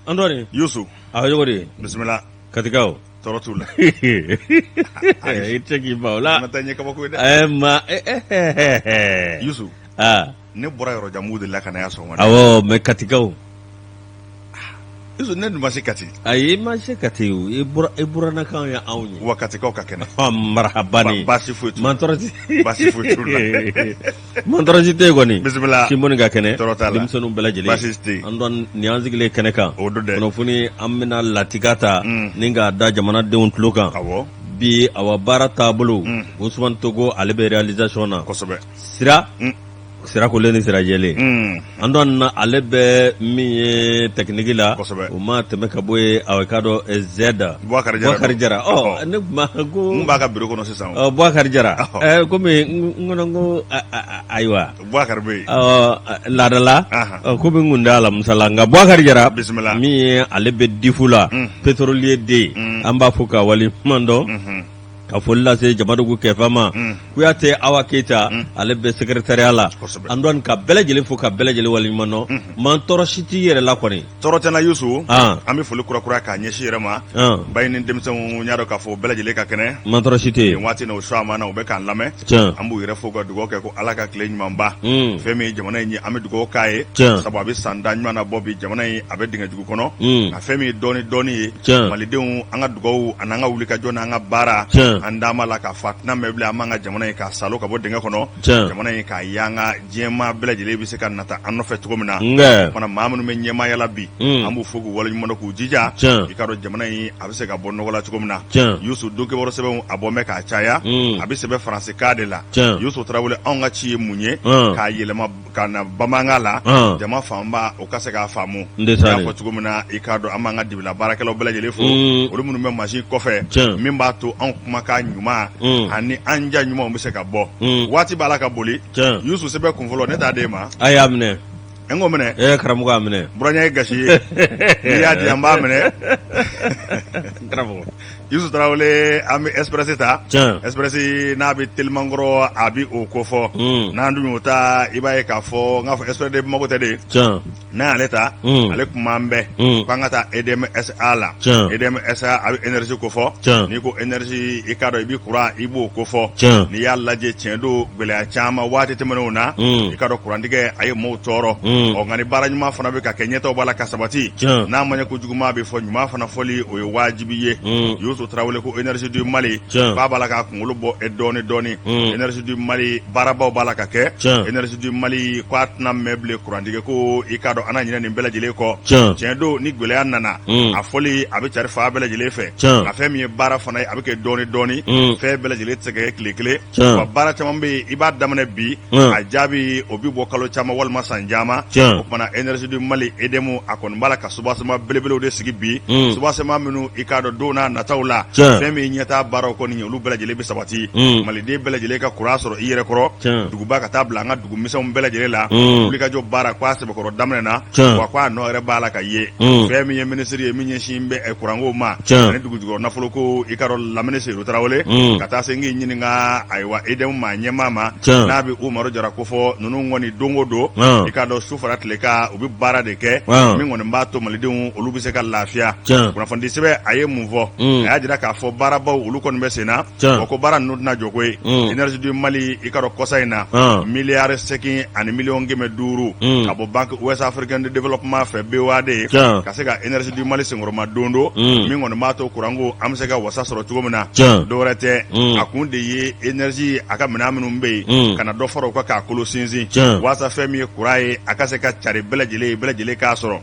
Antoine Yusu a cogo di bisimila Katikaw tɔɔrɔ t'u la i tɛ k'i ban o la an taa ɲɛ kabako ye dɛ ma Yusu aa ne bɔra yɔrɔ jan de la ka na yan sɔgɔma awɔ mais Katikaw Yusu ne dun ma se Kati ayi i ma se Kati o i burannakaw ye anw ye wa Katikaw ka kɛnɛ marahaba ni baasi foyi t'u man tɔɔrɔ si baasi foyi t'u la man tɔɔrɔ si tɛ yen kɔni bisimila Simɔni ka kɛnɛ tɔɔrɔ t'a la denmisɛnninw bɛɛ lajɛlen baasi tɛ yen Antoine nin y'an sigilen kɛnɛ kan o don dɛ kunnafoni an bɛna latika ta ni k'a da jamanadenw tulo kan awɔ bi awa baara taabolo Usumani Togo ale bɛ réalisation na kosɛbɛ sira sira kolen ni sira jɛlen Antoine na ale bɛ min ye technique la Kosɛbɛ. o ma tɛmɛ ka bɔ yen awa i k'a dɔn Zɛda Bubakari Jara Bubakari Jara ɔ ne tun b'a ko mun b'a ka bureau kɔnɔ sisan ɔ Bubakari Jara Ɔhɔ. komi n kɔnɔ ko ayiwa Bubakari bɛ yen ɔ laadala Ahan. ɔ, komi n kun t'a la musala nka Bubakari Jara Bisimila. min ye ale bɛ DIF la pétrolier den an b'a fo k'a waleɲuman dɔn ka foli lase Jamadugu kɛfa ma Kuyate Awa Keyita ale bɛ secrétariat la Antoine ka bɛɛ lajɛlen fo ka bɛɛ lajɛlen waleɲuman dɔn man tɔɔrɔ si t'i yɛrɛ la kɔni tɔɔrɔ tɛ n na Yusu an bɛ foli kura k'a ɲɛsin yɛrɛ ma ba ni denmisɛnw y'a dɔn k'a fɔ bɛɛ lajɛlen ka kɛnɛ man tɔɔrɔ si tɛ yen waati o su a na u bɛ k'an lamɛn an b'u yɛrɛ fo ka dugawu kɛ ko Ala ka tile ɲumanba fɛn min ye jamana in ye an bɛ dugawu k'a ye sabu a bɛ san tan ɲuman na bɔ bi jamana in a bɛ dingɛ jugu kɔnɔ nka fɛn min ye dɔɔni dɔɔni ye malidenw an ka dugawu ani an ka wulikajɔ n'an ka baara an dama la k'a fɔ a tɛna mɛn bilen an b'an ka jamana in k'a salo ka bɔ dingɛ kɔnɔ jamana in k'a yanga diɲɛmaa bɛɛ lajɛlen bɛ se ka nata an nɔfɛ cogo min na o fana maa minnu bɛ ɲɛmaaya la bi an b'u fo k'u waleɲuman dɔn k'u jija i k'a dɔn jamana in a bɛ se ka bɔ nɔgɔ la cogo min na Yusu don kibaru sɛbɛnw a bɔ bɛ k'a caya a bɛ sɛbɛn faransikan de la Yusu Tarawele anw ka ci ye mun ye k'a yɛlɛma ka na bamanankan la jama fanba o ka se k'a faamu n y'a fɔ cogo min na i k'a dɔn an b'an ka dibila baarakɛlaw bɛɛ lajɛlen fo olu minnu bɛ mansin kɔfɛ min b'a to anw kumakan ɲuman ani an ja ɲumanw bɛ se ka bɔ waati b'a la ka boli Yusu sɛbɛn kunfɔlɔ ne t'a d'e ma a y'a minɛ n k'o minɛ ee karamɔgɔ a minɛ buranya ye gasi ye n'i y'a di an b'a minɛ karamɔgɔ Yusu Tarawele an bɛ Express ta Express n'a bɛ telimankɔrɔ a bɛ o kofɔ n'an dun y'o ta i b'a ye k'a fɔ n k'a fɔ Express de Bamako tɛ de n'an y'ale ta ale kuma an bɛɛ k'an ka taa EDM SA la EDM SA a bɛ énergie kofɔ n'i ko énergie i k'a dɔn i bɛ courant i b'o kofɔ n'i y'a lajɛ tiɲɛ don gɛlɛya caman waati tɛmɛnenw na i k'a dɔn kurantigɛ a ye maaw tɔɔrɔ ɔ nka ni baara ɲuman fana bɛ ka kɛ ɲɛtaaw b'a la ka sabati n'a ma ɲɛ ko juguman bɛ fɔ ɲuman fana fɔli o ye wajibi ye Yusu Tarawele ko énergie du Mali k'a b'a la k'a kunkolo bɔ dɔɔni dɔɔni énergie du Mali baarabaw b'a la ka kɛ énergie du Mali k'a tɛna mɛn bilen kurantigɛ ko i k'a dɔn an na ɲinɛ nin bɛɛ lajɛlen kɔ tiɲɛ don ni gɛlɛya nana a fɔli a bɛ cari fan bɛɛ lajɛlen fɛ nka fɛn min ye baara fana ye a bɛ kɛ dɔɔni dɔɔni fɛn bɛɛ lajɛlen tɛ se ka kɛ tile kelen wa baara caman bɛ yen i b'a daminɛ bi a jaabi o bɛ bɔ kalo caman walima san caman o tuma énergie du Mali EDM a kɔni b'a la ka soubassement belebelew de sigi bi soubassement minnu i k'a dɔn don n'a nataw la fɛn min ɲɛtaa baaraw kɔni olu bɛɛ lajɛlen bɛ sabati maliden bɛɛ lajɛlen ka kuran sɔrɔ i yɛrɛ kɔrɔ duguba ka taa bila an ka dugu misɛnw bɛɛ lajɛlen la wulikajɔ baara k'a sɛbɛkɔrɔ daminɛna wa k'a nɔ yɛrɛ b'a la ka ye fɛn min ye minisiri ye min ɲɛsin bɛ kuranko ma ani dugujukɔrɔ nafolo ko i k'a dɔn Lamini Seyidu Tarawele ka taa se n k'i ɲininka ayiwa EDM maa ɲɛmaa ma n'a bɛ Umaru Jara kofɔ ninnu kɔni don o don i k'a dɔn su fara tile kan u bɛ baara de kɛ min kɔni b'a to malidenw olu bɛ se ka lafiya kunnafonidi sɛbɛn a ye mun fɔ a y'a jira k'a fɔ baarabaw olu kɔni bɛ sen na wa ko baara ninnu tɛna jɔ koyi énergie du Mali i k'a dɔn kɔsa in na 8,5 milliards ka bɔ Banque Ouest Africaine de Développement fɛ BOAD ka se ka énergie du Mali senkɔrɔma don don min kɔni b'a to kuranko an bɛ se ka wasa sɔrɔ cogo min na dɔwɛrɛ tɛ a kun de ye énergie a ka minɛn minnu bɛ yen ka na dɔ fara o kan k'a kolo sinsin walasa fɛn min ye kuran ye a ka se ka cari bɛɛ lajɛlen bɛɛ lajɛlen k'a sɔrɔ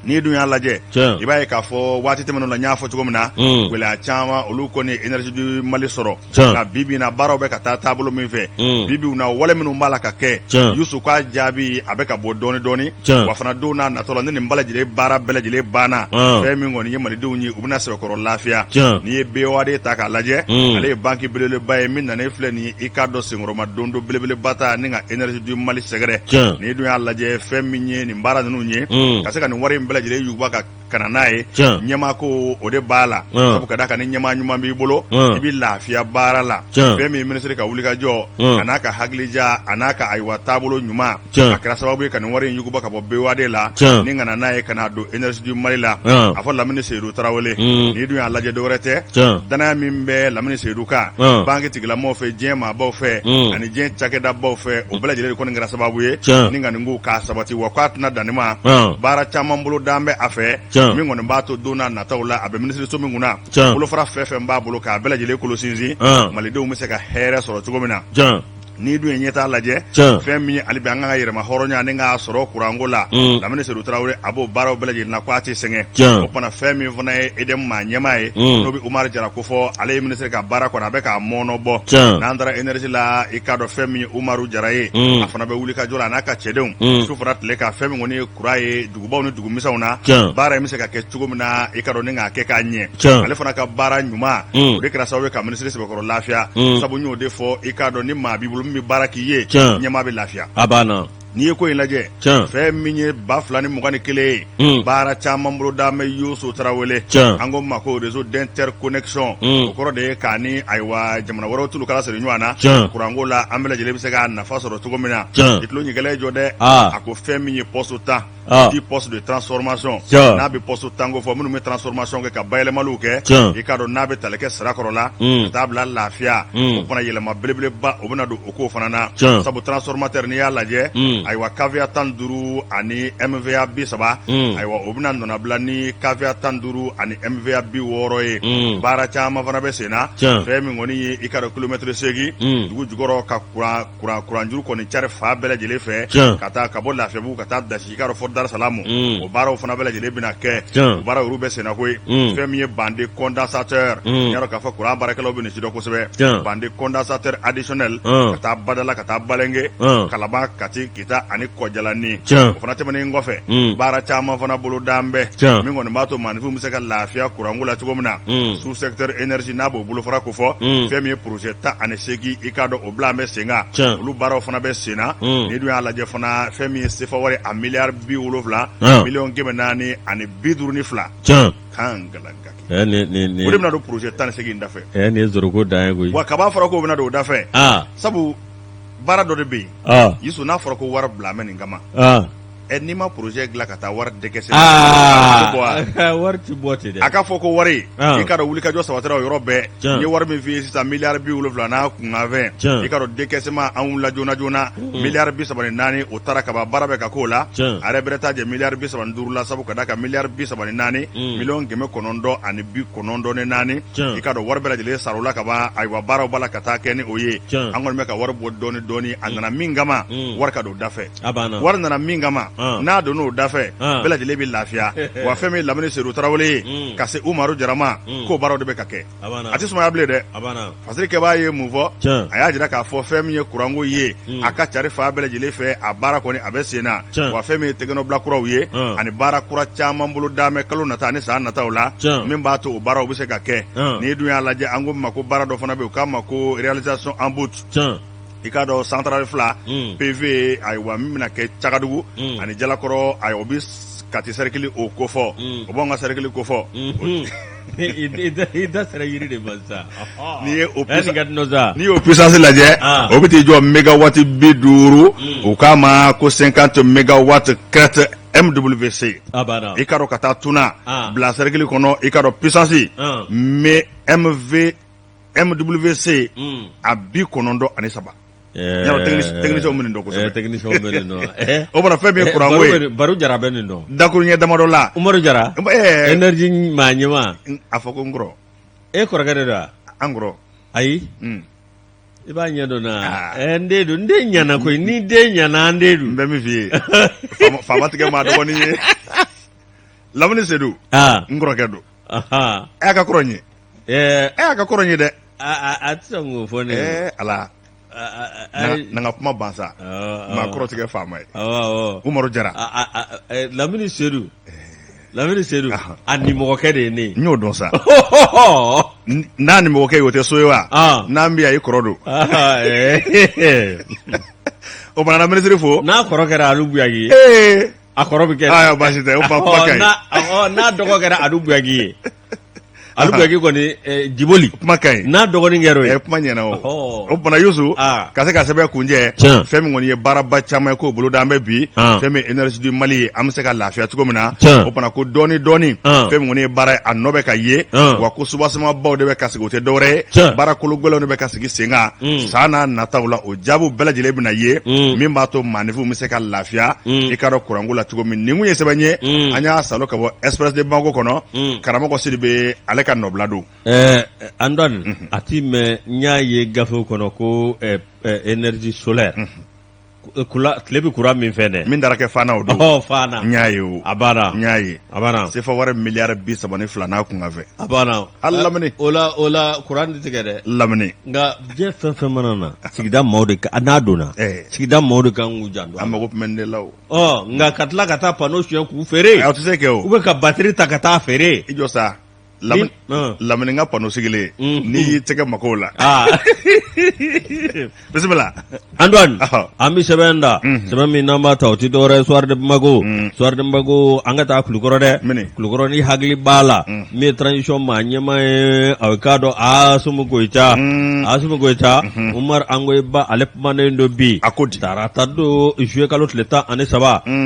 n'i dun y'a lajɛ i b'a ye k'a fɔ waati tɛmɛnenw na n y'a fɔ cogo min na gɛlɛya caman olu kɔni énergie du Mali sɔrɔ nka bi bi in na baaraw bɛ ka taa taabolo min fɛ bi bi in na wale minnu b'a la ka kɛ Yusu k'a jaabi a bɛ ka bɔ dɔɔni dɔɔni wa fana don n'a natɔ la ni nin bɛɛ lajɛlen baara bɛɛ lajɛlen banna fɛn min kɔni ye malidenw ye u bɛna sɛbɛkɔrɔ lafiya n'i ye BOAD ta k'a lajɛ ale ye banque belebeleba ye min nanen filɛ nin ye i k'a dɔn senkɔrɔma don don belebeleba ta ni ka énergie du Mali sɛgɛrɛ n'i dun y'a lajɛ fɛn min ye nin baara ninnu ye ka se ka nin wari in bɛɛ bɛɛ lajɛlen yuguba ka na n'a ye ɲɛmaa ko o de b'a la sabu ka d'a kan ni ɲɛmaa ɲuman b'i bolo i bɛ lafiya baara la fɛn min minisiri ka wulikajɔ a n'a ka hakilija a n'a ka ayiwa taabolo ɲuman a kɛra sababu ye ka nin wari in yuguba ka bɔ BOAD la ni ka na n'a ye ka n'a don Énergie du Mali la a fɔ Lamini Seyidu Tarawele n'i dun y'a lajɛ dɔwɛrɛ tɛ danaya min bɛ Lamini Seyidu kan banque tigilamɔgɔw fɛ diɲɛ maabaw fɛ ani diɲɛ cakɛdabaw fɛ o bɛɛ lajɛlen de kɔni kɛra sababu ye ni ka nin ko k'a sabati wa k'a tɛna dan nin ma baara caman bolo dan bɛ a fɛ min kɔni b'a to don n'a nataw la a bɛ minisiriso min kunna bolofara fɛn fɛn b'a bolo k'a bɛɛ lajɛlen kolo sinsin malidenw bɛ se ka hɛrɛ sɔrɔ cogo min na n'i dun ye ɲɛtaa lajɛ fɛn min ye hali bi an ka yɛrɛma hɔrɔnya ni k'a sɔrɔ kuranko la Lamini Seyidu Tarawele a b'o baaraw bɛɛ lajɛlen na ko a tɛ sɛgɛn o fana fɛn min fana ye EDM maa ɲɛmaa ye n'o bɛ Umaru Jara ko fɔ ale ye minisiri ka baara kɔnɔ a bɛ k'a mɔɔnɔ bɔ n'an taara énergie la i k'a dɔn fɛn min ye Umaru Jara ye a fana bɛ wuli ka jɔ la a n'a ka cɛdenw su fara tile kan fɛn min kɔni ye kuran ye dugubaw ni dugumisɛnw na baara in bɛ se ka kɛ cogo min na i k'a dɔn ni k'a kɛ k'a ɲɛ ale fana ka baara ɲuman o de kɛra sababu ye ka minisiri sɛbɛkɔrɔ lafiya sabu n y'o de fɔ i k'a dɔn ni maa b'i bolo min bɛ baara k'i ye ɲɛmaa bɛ lafiya a banna n'i ye ko in lajɛ fɛn min ye 2021 ye baara caman bolo da bɛ Yoso Tarawele an ko ma ko réseau d'interconnexion o kɔrɔ de ye k'a ni ayiwa jamana wɛrɛw tulu kala siri ɲɔgɔn na kuranko la an bɛɛ lajɛlen bɛ se k'a nafa sɔrɔ cogo min na i tulo ɲɛgɛlɛ jɔ dɛ a ko fɛn min ye poste 10 dix postes de transformation n'a bɛ poste 10 ko fɔ minnu bɛ transformation kɛ ka bayɛlɛmaliw kɛ i k'a dɔn n'a bɛ tali kɛ Sirakɔrɔ la ka taa bila Lafiya o fana yɛlɛma belebeleba o bɛna don o ko fana na sabu transformateur n'i y'a lajɛ ayiwa KVA 15 ani MVA 30 ayiwa o bɛna nɔnabila ni KVA 15 ani MVA 60 ye baara caman fana bɛ sen na fɛn min kɔni ye i k'a dɔn kilomɛtɛrɛ 8 dugu jukɔrɔ ka kuranjuru kɔni cari fan bɛɛ lajɛlen fɛ ka taa ka bɔ Lafiyabugu ka taa Dasi i k'a dɔn fo Darisalamu o baaraw fana bɛɛ lajɛlen bɛna kɛ o baaraw olu bɛ senna koyi fɛn min ye bande condensateur i y'a dɔn k'a fɔ kuran baarakɛlaw bɛ nin si dɔn kosɛbɛ bande condensateur additionnel ka taa Badala ka taa Balenge Kalaban Kati Kita ani Kɔjalani o fana tɛmɛnen kɔfɛ baara caman fana bolo dan bɛ min kɔni b'a to maaninfinw bɛ se ka lafiya kuranko la cogo min na sous secteur énergie n'a b'o bolofara ko fɔ fɛn min ye projet 18 i k'a dɔn o bila bɛ sen kan olu baaraw fana bɛ sen na n'i dun y'a lajɛ fana fɛn min ye sefa wari a miliyari 70 452 millions kan o de bɛna don projet 18 in dafɛ nin ye zoroko dan ye koyi wa kaba fɔra k'o bɛna don o dafɛ sabu baara dɔ de bɛ yen Yusu n'a fɔra ko wari bila bɛ nin kama ɛ n'i ma projet dilan ka taa wari décaisser wari tɛ bɔ ten dɛ a ka fɔ ko wari i k'a dɔn wulikajɔ sabatira o yɔrɔ bɛɛ n ye wari min f'i ye sisan miliyari 70 n'a kunkanfɛn i k'a dɔn décaissement an wulila joona joona miliyari 34 o taara kaban baara bɛ ka k'o la a yɛrɛ bɛrɛ taa jɛ miliyari 35 la sabu ka d'a kan miliyari 34 994 i k'a dɔn wari bɛɛ lajɛlen sara o la kaban ayiwa baaraw b'a la ka taa kɛ ni o ye an kɔni bɛ ka wari bɔ dɔɔni dɔɔni a nana min kama wari ka don dafɛ wari nana min kama n'a donna o dafɛ bɛɛ lajɛlen bɛ lafiya wa fɛn min Lamini Seyidu Tarawele ye ka se Umaru Jara ma k'o baaraw de bɛ ka kɛ a tɛ sumaya bilen dɛ fasiri kɛbaa ye mun fɔ a y'a jira k'a fɔ fɛn min ye kuranko ye a ka cari fan bɛɛ lajɛlen fɛ a baara kɔni a bɛ sen na wa fɛn min ye tɛgɛnɔbila kuraw ye ani baara kura caman bolo da bɛ kalo nata ani san nataw la min b'a to o baaraw bɛ se ka kɛ n'i dun y'a lajɛ an ko ma ko baara dɔ fana bɛ yen u k'a ma ko réalisation en route i k'a dɔn centrale fila PV ayiwa min bɛna kɛ Cagadugu ani Jalakɔrɔ ayiwa o bɛ Kati cercle o kofɔ o b'anw ka cercle kofɔ i da sera yiri de ma sisan n'i ye o n'i y'o puissance lajɛ o bɛ t'i jɔ mégawatt 50 u k'a ma ko 50 mégawatt crête MWC i k'a dɔn ka taa Tuna bila cercle kɔnɔ i k'a dɔn puissance MV MWC a 93 techniciens bɛ nin dɔn kosɛbɛ techniciens bɛ nin dɔn o bɔra fɛn min ye kuranko ye Baru Jara bɛ nin dɔn dakuruɲɛ damadɔ la Umaru Jara énergie maa ɲɛmaa a fɔ ko n kɔrɔ e kɔrɔkɛ de don wa an kɔrɔ ayi i b'a ɲɛ dɔn na n den don n den ɲɛna koyi ni den ɲɛna an den don n bɛ min f'i ye faama tigɛ maa dɔgɔnin ye Lamini Sedu n kɔrɔkɛ don ɛ a ka kɔrɔ n ye ɛ a ka kɔrɔ n ye dɛ a tɛ sɔn k'o fɔ ne ye ala na ka kuma ban sa maa kɔrɔ tɛ kɛ faama ye Umaru Jara Lamini Sedu Lamini Sedu a nimɔgɔkɛ de ye ne ye n y'o dɔn sa n'a nimɔgɔkɛ ye o tɛ so ye wa n'an bɛ yan i kɔrɔ don o fana na minisiri fo n'a kɔrɔ kɛra Alu Buyagi ye. A kɔrɔ bɛ kɛ ayiwa, baasi tɛ, o kuma ka ɲi. N'a dɔgɔ kɛra Adu Buyaki ye, Adu Buyaki kɔni, Jiboli. Kuma ka ɲi. N'a dɔgɔnin kɛra o ye. Kuma ɲɛna o. O tuma Yusu, ka se ka sɛbɛn kuncɛ, fɛn min kɔni ye baaraba caman ye k'o boloda an bɛ bi, fɛn min Énergie du Mali ye, an bɛ se ka lafiya cogo min na. O tuma ko dɔɔni dɔɔni, fɛn min kɔni ye baara ye, a nɔ bɛ ka ye wa, ko subasamabaw de bɛ ka sigi, o tɛ dɔwɛrɛ ye, baara kolo gɛlɛnw de bɛ ka sigi sen kan. San n'a nataw la, o jaabiw bɛɛ lajɛlen bɛna ye, min b'a to maaninfinw bɛ se ka lafiya, i k'a dɔn, kuranko la cogo min. Nin kun ye sɛbɛn ye, an y'a salo ka bɔ Express de Bamako kɔnɔ. Karamɔgɔ Sidibe, ale ka nɔbila don. Antoine, a ti mɛn, n y'a ye gafew kɔnɔ ko énergie solaire, tile bɛ kuran min fɛ dɛ. Min taara kɛ Fana o don. Fana. N y'a ye o. A banna. N y'a ye. A banna. Sefa wari miliyari 32 n'a kunkan fɛ. A banna. Hali lamini. O la kuran tɛ tigɛ dɛ. Lamini. Nka diɲɛ fɛn fɛn mana na, sigida maaw de kan n'a donna, sigida maaw de kan k'u janto. An mago tun bɛ nin de la o. Ɔ, nka ka tila ka taa panneau suɲɛ k'u feere. Aw tɛ se kɛ o. Ou bien ka batterie ta ka taa feere. I jɔ sa. Lamini ka panneau sigilen, n'i y'i tɛgɛ mako la. Bisimila. Antoine, an bɛ sɛbɛn da, sɛbɛn min n'an b'a ta, o tɛ dɔwɛrɛ, Soir de Bamako. Soir de Bamako, an ka taa Kulukɔrɔ dɛ. Kulukɔrɔ, ni hakili b'a la, min ye transition maa ɲɛmaa ye, a k'a dɔn, Asimi Goyita, Asimi Goyita, Umar Angoyiba, ale kumanen don bi. A ko di? Tarata don, juillet kalo tile 13,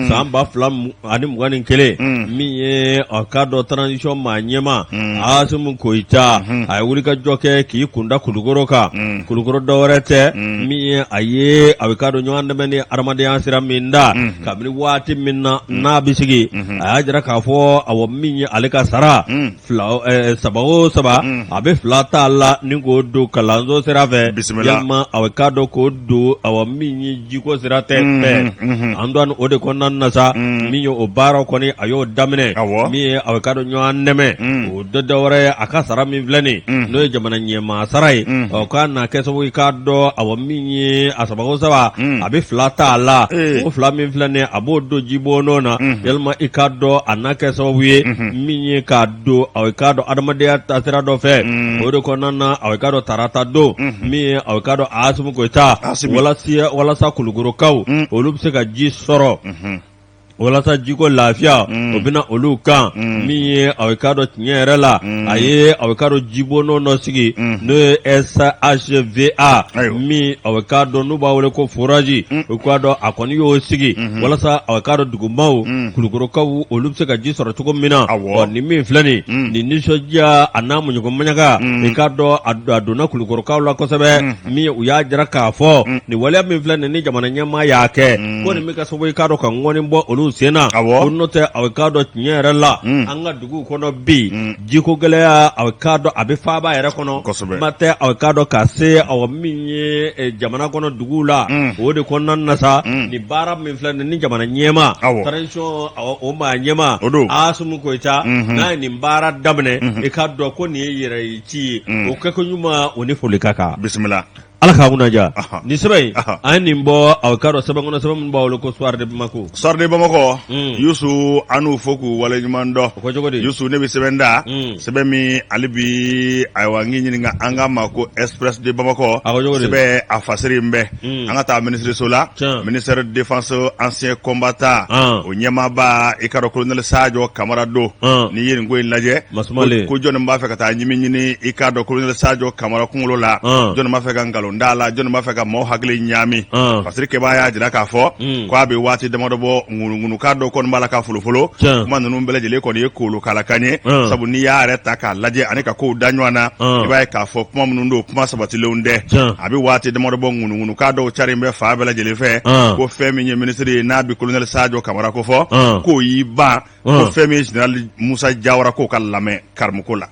san 2021, min ye a k'a dɔn transition maa ɲɛmaa Asimi Goyita, a ye wulikajɔ kɛ k'i kunda Kulukɔrɔ kan. Kulukɔrɔ dɔwɛrɛ tɛ, min ye a ye a bɛ k'a dɔn ɲɔgɔn dɛmɛ ni adamadenya sira min da kabini waati min na n'a bɛ sigi, a y'a jira k'a fɔ awɔ, min ye ale ka sara fila, saba o saba, a bɛ fila t'a la ni k'o don kalanso sira fɛ. Bisimila. Yalima a bɛ k'a dɔn k'o don awa min ye jiko sira tɛ fɛ. Antoine, o de kɔnɔna na sa, min ye o baara kɔni, a y'o daminɛ. Min ye a bɛ k'a dɔn ɲɔgɔn dɛmɛ, o dɔ dɔwɛrɛ ye, a ka sara min filɛ nin, n'o ye jamana ɲɛmaa sara ye, ɔ k'a na kɛ sababu ye k'a dɔn awa min ye a saba o saba, a bɛ fila t'a la. O fila min filɛ nin, a b'o don jibondon na. Yalima i k'a dɔn a na kɛ sababu ye min ye k'a don a k'a dɔn adamadenya taasira dɔ fɛ. O de kɔnɔna na, a k'a dɔn tarata don, min ye a k'a dɔn Asimi Goyita, walasa Kulukorokaw olu bɛ se ka ji sɔrɔ, walasa jiko lafiya o bɛna olu kan. Min ye a k'a dɔn tiɲɛ yɛrɛ la, a ye a k'a dɔn jibondon dɔ sigi, n'o ye SHVA, min a k'a dɔn n'u b'a wele ko forage. U k'a dɔn a kɔni y'o sigi walasa a k'a dɔn dugumaw, Kulukorokaw, olu bɛ se ka ji sɔrɔ cogo min na. Ɔ, nin min filɛ nin, nin nisɔndiya a n'a muɲuko-maɲaka, i k'a dɔn a donna Kulukorokaw la kosɛbɛ. Min ye u y'a jira k'a fɔ nin waleya min filɛ nin, ni jamana ɲɛmaa y'a kɛ, ko nin bɛ kɛ sababu ye k'a dɔn ka ŋɔni bɔ olu sen na. Ko n'o tɛ, a k'a dɔn tiɲɛ yɛrɛ la, an ka duguw kɔnɔ bi, jiko gɛlɛya, a k'a dɔn a bɛ faaba yɛrɛ kɔnɔ. Kuma tɛ a k'a dɔn ka se awa min ye jamana kɔnɔ duguw la. O de kɔnɔna na sa, nin baara min filɛ nin, ni jamana ɲɛmaa, transition o maa ɲɛmaa Asimi Goyita, n'a ye nin baara daminɛ, i k'a dɔn ko nin ye yɛrɛ ci ye, o kɛko ɲuman, o ni foli ka kan. Bisimila. Ala k'a kunnaja. Nin sɛbɛn in, an ye nin bɔ a k'a dɔn sɛbɛn kɔnɔ, sɛbɛn min b'a wele ko Soir de Bamako. Soir de Bamako, Yusu, an n'u fo k'u waleɲuman dɔn. O ko cogo di? Yusu, ne bɛ sɛbɛn da, sɛbɛn min ale bi, ayiwa, n k'i ɲininka, an k'a ma ko Express de Bamako. A ko cogo di? Sɛbɛn a fasiri in bɛ, an ka taa minisiriso la, ministère défense ancien combattant, o ɲɛmaaba, i k'a dɔn colonel Sadio Kamara don. N'i ye nin ko in lajɛ, ko jɔnni b'a fɛ ka taa ɲimi ɲini, i k'a dɔn colonel Sadio Kamara kunkolo la, jɔnni b'a fɛ ka nkalon da la, jɔnni b'a fɛ ka maaw hakili ɲaami? Fasiri kɛbaa y'a jira k'a fɔ k'a bɛ waati damadɔ bɔ, ŋunuŋunukan dɔ kɔni b'a la ka folofolo. Kuma ninnu bɛɛ lajɛlen kɔni ye kolokalakan ye, sabu n'i y'a yɛrɛ ta k'a lajɛ ani ka kow da ɲɔgɔn na, i b'a ye k'a fɔ kuma minnu don, kuma sabatilenw tɛ. A bɛ waati damadɔ bɔ, ŋunuŋunukan dɔw carilen bɛ fan bɛɛ lajɛlen fɛ, ko fɛn min ye minisiri ye, n'a bɛ colonel Sadio Kamara ko fɔ, k'o y'i ban ko fɛn min ye général Musa Jawara k'o ka lamɛn karimuko la.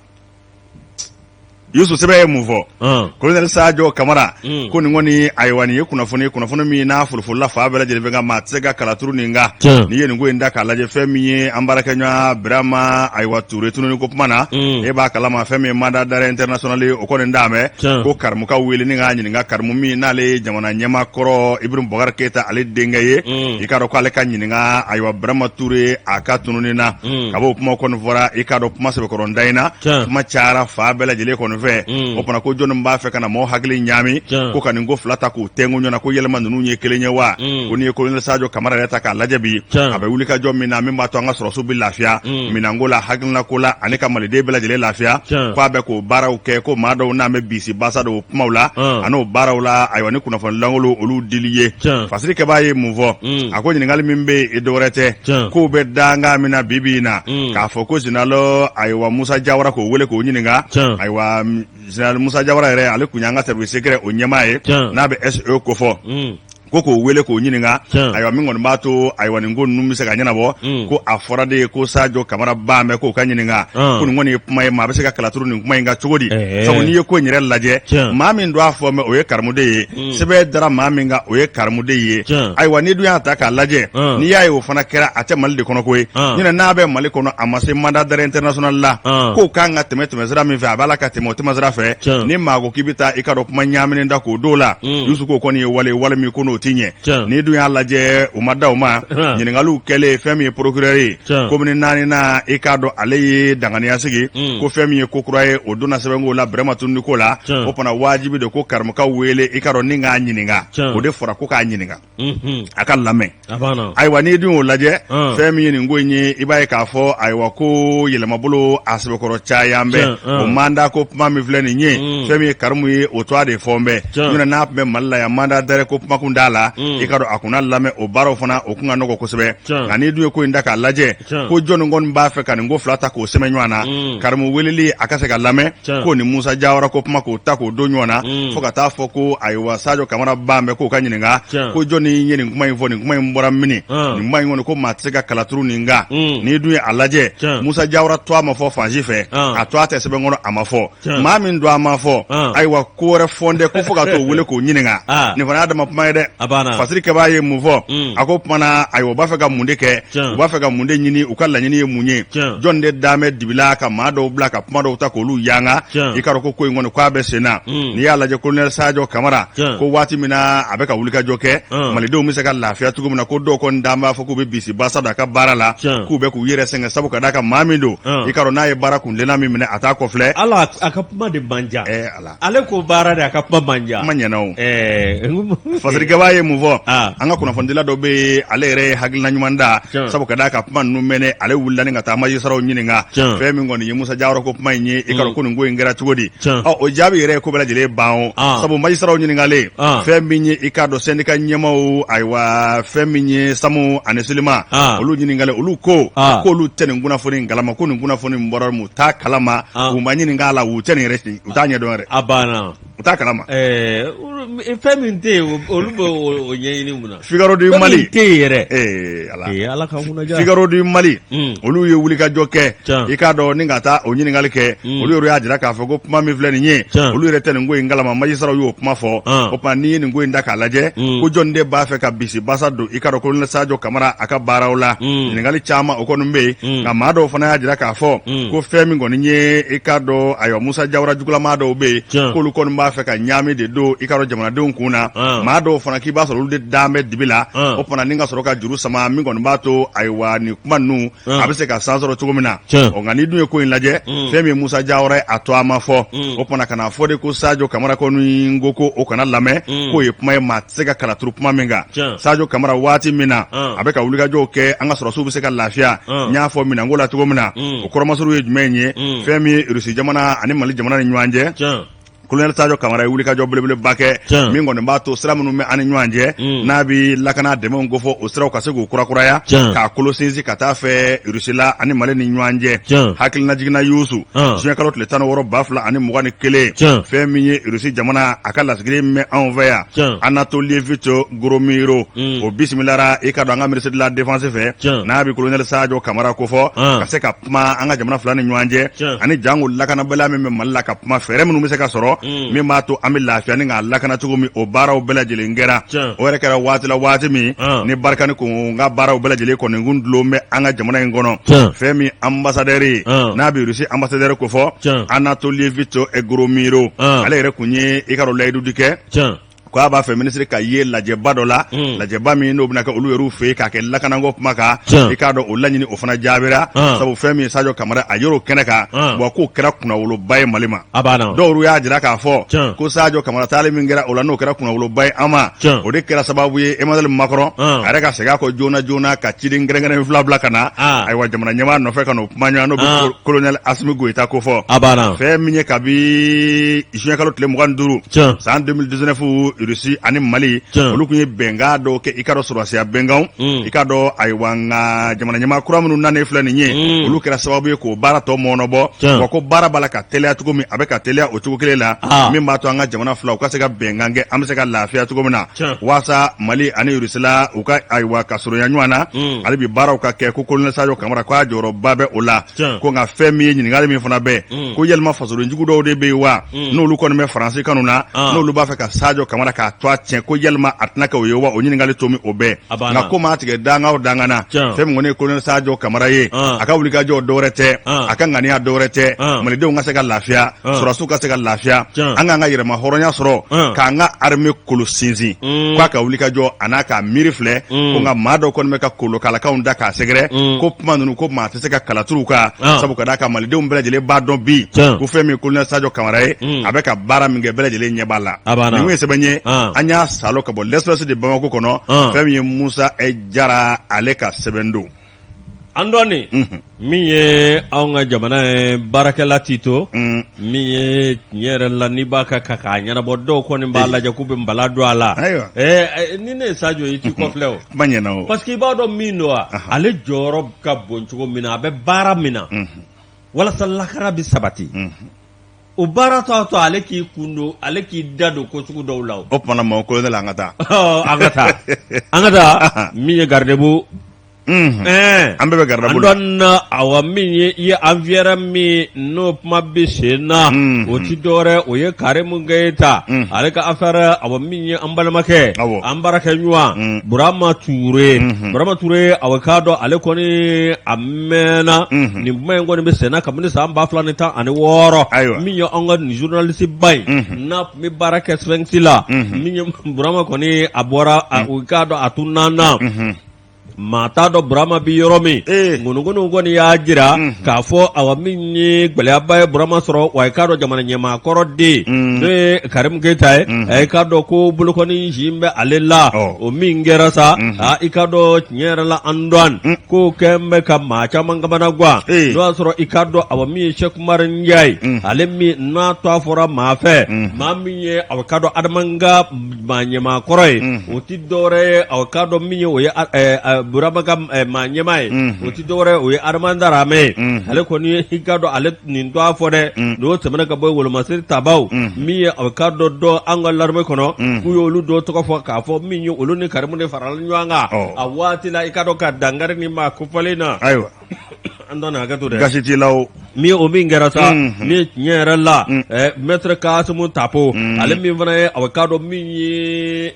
Yusu, sɛbɛn ye mun fɔ? Colonel Sadio Kamara ko nin kɔni, ayiwa, nin ye kunnafoni, kunnafoni min n'a folofolola fan bɛɛ lajɛlen fɛ, nka maa tɛ se ka kalaturu nin kan. N'i ye nin ko in da k'a lajɛ, fɛn min ye an baarakɛɲɔgɔn Birama, ayiwa, Ture tununi ko kuma na, e b'a kalama, fɛn min ye mandat d'arrêt international ye, o kɔni d'a mɛn ko Karimu ka wele ni k'a ɲininka. Karimu min n'ale ye jamana ɲɛmaa kɔrɔ Ibrahim Boubacar Keita ale denkɛ ye, i k'a dɔn k'ale ka ɲininka, ayiwa, Birama Ture a ka tununi na. Ka b'o kuma kɔni fɔra, i k'a dɔn kuma sɛbɛkɔrɔ da in na, kuma cayara fan bɛɛ lajɛlen kɔni fɛ. fɛ, o fana ko jɔnni b'a fɛ ka na maaw hakili ɲaami ko ka nin ko fila ta k'u tɛnku ɲɔgɔn na, ko yɛlɛma ninnu ye kelen ye wa? Ko n'i ye colonel Sadio Kamara yɛrɛ ta k'a lajɛ bi, a bɛ wulikajɔ min na min b'a to an ka sɔrɔsiw bɛ lafiya minɛnko la, hakilinako la, ani ka maliden bɛɛ lajɛlen lafiya, k'a bɛ k'o baaraw kɛ, ko maa dɔw n'an bɛ bisi basa don o kumaw la an'o baaraw la. Ayiwa, ni kunnafoni lankolon olu dili ye, fasiri kɛbaa ye mun fɔ? A ko ɲininkali min bɛ yen, dɔwɛrɛ tɛ, k'o bɛ dankan min na bi bi in na, k'a fɔ ko général, ayiwa, Musa Jawara, k'o wele k'o ɲininka. Ayiwa, général Musa Jawara yɛrɛ, ale tun y'an ka service secret o ɲɛmaa ye, n'a bɛ SE kofɔ, ko k'o wele k'o ɲininka. Ayiwa, min kɔni b'a to, ayiwa, nin ko ninnu bɛ se ka ɲɛnabɔ, ko a fɔra de ye ko Sadio Kamara ba mɛn k'o ka ɲininka, ko nin kɔni ye kuma ye, maa bɛ se ka kalaturu nin kuma in kan cogo di? Sabu n'i ye ko in yɛrɛ lajɛ, maa min don a fɔ mɛ, o ye Karimu de ye. Sɛbɛn dara maa min kan, o ye Karimu de ye. Ayiwa, n'i dun y'a ta k'a lajɛ, n'i y'a ye o fana kɛra, a tɛ Mali de kɔnɔ ko ye ɲinɛ, n'a bɛ Mali kɔnɔ, a ma se mandat d'arrêt international la, k'o kan ka tɛmɛ tɛmɛsira min fɛ, a b'a la ka tɛmɛ o tɛmɛsira fɛ. Ni maa ko k'i bɛ taa, i ka dɔn kuma ɲaaminen da k'o don la, Yusu, k'o kɔni ye wale wale min ko n'o tɛ ɲɛ. N'i dun y'a lajɛ, u ma da o ma. Ɲininkaliw kɛlen, fɛn min ye procureur ye commune naaninan, i k'a dɔn ale ye danganiya sigi ko fɛn min ye ko kura ye, o donna sɛbɛnko la, bɛrɛma tununi ko la. O fana wajibi de ko Karimu ka wele, i k'a dɔn, ni k'a ɲininka. O de fɔra ko k'a ɲininka, a ka lamɛn. Ayiwa, n'i dun y'o lajɛ, fɛn min ye nin ko in ye, i b'a ye k'a fɔ, ayiwa, ko yɛlɛmabolo a sɛbɛkɔrɔ caman bɛ o mandat ko kuma min filɛ nin ye. Fɛn min ye Karimu ye, o tɔgɔ de fɔ n bɛ ɲinɛ, n'a tun bɛ Mali la yan, mandat d'arrêt ko kuma kun t'a la, i ka dɔn a kun na lamɛn, o baaraw fana o kun ka nɔgɔ kosɛbɛ. Nka n'i dun ye ko in ta k'a lajɛ, ko jɔnni kɔni b'a fɛ ka nin ko fila ta k'o sɛmɛ ɲɔgɔn na, Karimu weleli a ka se ka lamɛn, ko ni Musa Jawara ko kuma k'o ta k'o don ɲɔgɔn na, fo ka taa fɔ ko, ayiwa, Sadio Kamara ban bɛ k'o ka ɲininka, ko jɔnni ye nin kuma in fɔ, nin kuma in bɔra mini, nin kuma in kɔni ko maa tɛ se ka kalaturu nin kan. N'i dun ye a lajɛ, Musa Jawara tɔgɔ ma fɔ fan si fɛ, a tɔgɔ tɛ sɛbɛn kɔnɔ, a ma fɔ. Maa min don a ma fɔ, ayiwa, ko wɛrɛ fɔ dɛ, ko fo ka t'o wele k'o ɲininka. Nin fana y'a dama kuma ye dɛ. Fasiri kɛbaa ye mun fɔ? A ko kuma na, ayiwa, u b'a fɛ ka mun de kɛ? U b'a fɛ ka mun de ɲini? U ka laɲini ye mun ye? Jɔn de dalen bɛ dibi la ka maa dɔw bila ka kuma dɔw ta k'olu yanga? I ka dɔn ko in kɔni k'a bɛ sen na. N'i y'a lajɛ, colonel Sadio Kamara ko waati min na a bɛ ka wulikajɔ kɛ, malidenw bɛ se ka lafiya cogo min na, ko dɔw kɔni dan b'a fɔ k'u bɛ bisi basa don a ka baara la, k'u bɛ k'u yɛrɛ sɛgɛn, sabu ka d'a kan maa min don, i ka dɔn n'a ye baara kuntilenna min minɛ, a t'a kɔfilɛ. Ala, a ka kuma de man jan. Ala, ale ko baara de, a ka kuma man jan. Kuma ɲɛna o. Fasirikɛbaa ye mun fɔ? An ka kunnafonidila dɔ bɛ yen, ale yɛrɛ ye hakilina ɲuman da, sabu ka d'a ka kuma ninnu mɛnɛ, ale wulila ni ka taa majisaraw ɲininka fɛn min kɔni ye Musa Jawara ko kuma in ye, i ka dɔn ko nin ko in kɛra cogo di. Ɔ, o jaabi yɛrɛ ye ko bɛɛ lajɛlen ban o, sabu majisaraw ɲininkalen, fɛn min ye, i k'a dɔn, sɛndika ɲɛmaaw, ayiwa, fɛn min ye Samu ani Silima, olu ɲininkalen, olu ko k'olu tɛ nin kunnafoni in kalama, ko nin kunnafoni in bɔra u t'a kalama, u ma ɲininka a la, u tɛ nin yɛrɛ, u t'a ɲɛdɔn yɛrɛ. A banna. U t'a kalama. Fɛn min tɛ yen, olu bɛ o ɲɛɲini mun na? Figaro du Mali. Fɛn min tɛ yen yɛrɛ. Ee Ala. Ee Ala ka kunnaja. Figaro du Mali. Olu ye wulikajɔ kɛ. I k'a dɔn, ni ka taa o ɲininkali kɛ. Olu yɛrɛ y'a jira k'a fɔ ko kuma min filɛ nin ye, olu yɛrɛ tɛ nin ko in kalama. Majisaraw y'o kuma fɔ. O tuma n'i ye nin ko in ta k'a lajɛ, ko jɔnni de b'a fɛ ka bisi basa don, i k'a dɔn, colonel Sadio Kamara a ka baaraw la? Ɲininkali caman o kɔni bɛ yen. Nka maa dɔw fana y'a jira k'a fɔ ko fɛn min kɔni ye, i k'a dɔn, ayiwa, Musa Jawara jugulamaa dɔw bɛ yen, k'olu kɔni b'a fɛ ka ɲaami de don, i k'a dɔn, jamanadenw kun na. Maa dɔw fana k'i b'a sɔrɔ olu de dan bɛ dibi la, o fana ni ka sɔrɔ ka juru sama min kɔni b'a to, ayiwa, nin kuma ninnu a bɛ se ka san sɔrɔ cogo min na. Ɔ, nka n'i dun ye ko in lajɛ, fɛn min ye Musa Jawara ye, a to a ma fɔ, o fana kana fɔ de ko Sadio Kamara kɔni ko o kana lamɛn, k'o ye kuma ye maa tɛ se ka kala turu kuma min kan. Sadio Kamara, waati min na a bɛ ka wulikajɔw kɛ, an ka sɔrɔsiw bɛ se ka lafiya, n y'a fɔ minɛnko la cogo min na, o kɔrɔmasuru ye jumɛn ye? Fɛn min ye Irisi jamana ani Mali jamana ni ɲɔgɔn cɛ, colonel Sadio Kamara ye wulikajɔ belebeleba kɛ min kɔni b'a to sira minnu bɛ an ni ɲɔgɔn cɛ, n'a bɛ lakana dɛmɛw kofɔ, o siraw ka se k'u kurakuraya, k'a kolo sinsin ka taa fɛ Irisi la ani Mali ni ɲɔgɔn cɛ. Hakilina jiginna Yusu, juin kalo tile 16 2021, fɛn min ye Irisi jamana a ka lasigiden min bɛ anw fɛ yan, Anatolievitch Gromyko, o bisimilara, i ka dɔn, an ka ministre de la défense fɛ, n'a bɛ colonel Sadio Kamara kofɔ, ka se ka kuma an ka jamana fila ni ɲɔgɔn cɛ, ani jango lakanabaliya min bɛ Mali la, ka kuma fɛɛrɛ minnu bɛ se ka sɔrɔ min b'a to an bɛ lafiya ni k'a lakana cogo min. O baaraw bɛɛ lajɛlen kɛra. O yɛrɛ kɛra waati la, waati min ni Barkhane kun ka baaraw bɛɛ lajɛlen kɔni kun dulon bɛ an ka jamana in kɔnɔ. Fɛn min ambassadeur ye, n'a bɛ Russie ambassadeur kofɔ, Anatolievitch Gromyko, ale yɛrɛ kun ye, i ka dɔn, layidu di kɛ. Ko a b'a fɛ minisiri ka ye lajɛba dɔ la, lajɛba min n'o bɛna kɛ olu yɛrɛw fɛ yen k'a kɛ lakanako kuma kan. I k'a dɔn o laɲini o fana jaabira, sabu fɛn min Sajo Kamara a yer'o kɛnɛ kan, wa k'o kɛra kunnawoloba ye Mali ma. Dɔw y'a jira k'a fɔ ko Sajo Kamara taali min kɛra o la, n'o kɛra kunnawoloba ye an ma, o de kɛra sababu ye Emmanuel Macron a yɛrɛ ka segin a kɔ joona joona ka ciden kɛrɛnkɛrɛn fila bila ka na, ayiwa, jamana ɲɛmaa nɔfɛ ka n'o kuma ɲɔgɔn, n'o bɛ colonel Asimi Goyita kofɔ. Fɛn min ye kabi juin kalo tile 25 san 2019, Russie ani Mali olu tun ye bɛnkan dɔw kɛ, i k'a dɔn sɔrɔdasiya bɛnkanw, i k'a dɔn, ayiwa, nka jamana ɲɛmaa kura minnu nanen filɛ nin ye, olu kɛra sababu ye k'o baara tɔ mɔɔnɔbɔ. Wa ko baara b'a la ka teliya cogo min, a bɛ ka teliya o cogo kelen la, min b'a to an ka jamana fila u ka se ka bɛnkan kɛ, an bɛ se ka lafiya cogo min na, waasa Mali ani Russie la u ka, ayiwa, ka surunya ɲɔgɔn na, hali bi baaraw ka kɛ. Ko colonel Sajo Kamara k'a jɔyɔrɔba bɛ o la. Ko nka fɛn min ye ɲininkali min fana bɛ, ko yalima fasodenjugu dɔw de bɛ yen wa, n'olu kɔni bɛ Faransi kanu na, n'olu b'a fɛ ka Sajo Kamara k'a to a tiɲɛ, ko yalima a tɛna kɛ o ye wa? O ɲininkali tomi o bɛɛ. Nka ko maa tigɛ danga o danga na, fɛn min kɔni ye colonel Sajo Kamara ye, a ka wulikajɔ dɔwɛrɛ tɛ, a ka ŋaniya dɔwɛrɛ tɛ, malidenw ka se ka lafiya, sɔrɔdasiw ka se ka lafiya, an k'an ka yɛrɛma hɔrɔnya sɔrɔ, k'an ka armée kolo sinsin, k'a ka wulikajɔ a n'a ka miiri filɛ. Ko nka maa dɔw kɔni bɛ ka kolokalakanw da k'a sɛgɛrɛ, ko kuma ninnu ko maa tɛ se ka kala turu u kan, sabu ka d'a kan malidenw bɛɛ lajɛlen b'a dɔn bi ko fɛn min colonel Sajo Kamara ye, a bɛ ka baara min kɛ, bɛɛ lajɛlen ɲɛ b'a la. Nin ye sɛbɛn ye an y'a salo ka bɔ L'Express de Bamako kɔnɔ. Fɛn min ye Musa Jara, ale ka sɛbɛn don. An dɔɔni min ye anw ka jamana ye baarakɛla Tito, min ye tiɲɛ yɛrɛ la, n'i b'a ka k'a ɲɛnabɔ, dɔw kɔni b'a lajɛ k'u bɛ nbala don a la. Ni ne ye Sajo ye, i t'i kɔfilɛ o. Kuma ɲɛna o. Parce que i b'a dɔn min don wa, ale jɔyɔrɔ ka bon cogo min na, a bɛ baara min na walasa lakana bɛ sabati, o baara t'a to ale k'i kun don, ale k'i da don ko sugu dɔw la. O tuma na, mɔgɔ colonel, an ka taa. An ka taa, an ka taa. Min ye garde-à-vous, an bɛɛ bɛ garde-à-vous la. An dɔn, awa, min ye i ye affaire min n'o kuma bɛ sen na, o ti dɔwɛrɛ, o ye Karimu Keyita, ale ka affaire. Awa, min ye an balimakɛ, an baarakɛ ɲɔgɔn Burama Ture, Burama Ture, awa, k'a dɔn ale kɔni a mɛnna nin kuma in kɔni bɛ sen na kabini san 2016. Min ye an ka nin journaliste ba in n'a tun bɛ baara kɛ Sphinx la, min ye Burama kɔni, a bɔra, u k'a dɔn a tununna, maa t'a dɔn Burama bɛ yɔrɔ min. Ŋunuŋunu kɔni y'a jira k'a fɔ, awa, min ye gɛlɛyaba ye Burama sɔrɔ, wa i k'a dɔn jamana ɲɛmaa kɔrɔ den, n'o ye Karimu Keyita ye, i k'a dɔn ko bolokɔni sin bɛ ale la. O min kɛra sa, i k'a dɔn tiɲɛ yɛrɛ la, an dɔn ko kɛn bɛ ka maa caman kamana gan. N'o y'a sɔrɔ i k'a dɔn, awa, min ye Sɛki Umaru Njayi, ale min n'a tɔgɔ fɔra maa fɛ, maa min ye, awa, k'a dɔn Adama ka maa ɲɛmaa kɔrɔ ye, o tɛ dɔwɛrɛ ye, aw k'a dɔn min ye, o ye Burama ka maa ɲɛmaa ye, o tɛ dɔwɛrɛ ye, o ye Adama Daramɛ ye. Ale kɔni, i k'a dɔn ale nin tɔgɔ fɔ dɛ. N'o tɛmɛna ka bɔ wolomasiri tabaw, min ye aw k'a dɔn dɔ an ka l'armée kɔnɔ, k'u ye olu dɔ tɔgɔ fɔ k'a fɔ min ye olu ni Karimu de farala ɲɔgɔn kan a waati la, i k'a dɔn ka dankari ni maa kofɔlen na. Ayiwa. An dɔn hakɛ to dɛ. Gasi t'i la o. Min o min kɛra sa, min tiɲɛ yɛrɛ la, maître Kasimu Tapo, ale min fana ye, a k'a dɔn min ye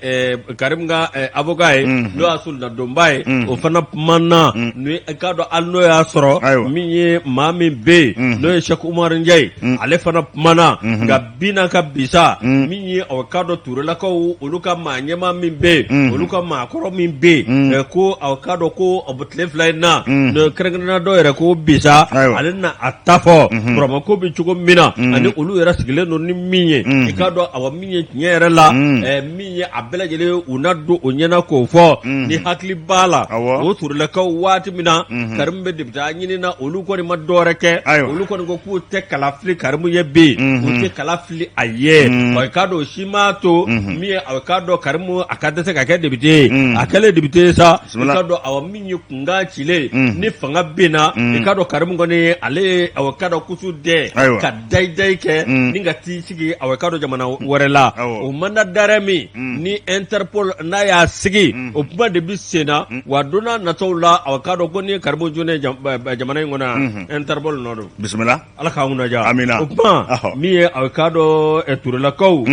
Karimu ka avocat ye, n'o y'a solonadonba ye, o fana kumana ni i k'a dɔn hali n'o y'a sɔrɔ min ye maa min bɛ yen, n'o ye Sɛki Umaru Njayi, ale fana kumana. Nka bi n'a ka bi sa, min ye a k'a dɔn Turelakaw olu ka maa ɲɛmaa min bɛ yen, olu ka maakɔrɔ min bɛ yen, ko a k'a dɔn ko tile fila in na, kɛrɛnkɛrɛnnenya dɔw yɛrɛ ko bi sa, ale na a ta fɔ Burama ko bɛ cogo min na, ani olu yɛrɛ sigilen don ni min ye, i k'a dɔn, awa, min ye tiɲɛ yɛrɛ la, min ye a bɛɛ lajɛlen u na don o ɲɛna k'o fɔ. Ni hakili b'a la, o Turelakaw, waati min na Karimu bɛ député ɲini na, olu kɔni ma dɔwɛrɛ kɛ, olu kɔni ko k'u tɛ kala fili Karimu ye bi, u tɛ kala fili a ye. Wa i k'a dɔn o si m'a to min ye, a k'a dɔn Karimu a ka dɛsɛ ka kɛ député ye. A kɛlen député ye sa, i k'a dɔn, awa, min ye kunkan cilen ni fanga binna, i k'a dɔn Karimu kɔni ale ye, awa, k'a dɔn kusu dɛ ka dayidayi kɛ ni ka t'i sigi, awa, k'a dɔn jamana wɛrɛ la. O mandat d'arrêt min ni Interpol n'a y'a sigi, o kuma de bɛ sen na. Wa don n'a nataw la, awa, k'a dɔn ko ni Karimu jonnen jamana in kɔnɔ yan, Interpol nɔ don. Bisimila. Ala k'an kunnaja. Amina. O kuma min ye, awa, k'a dɔn Turelakaw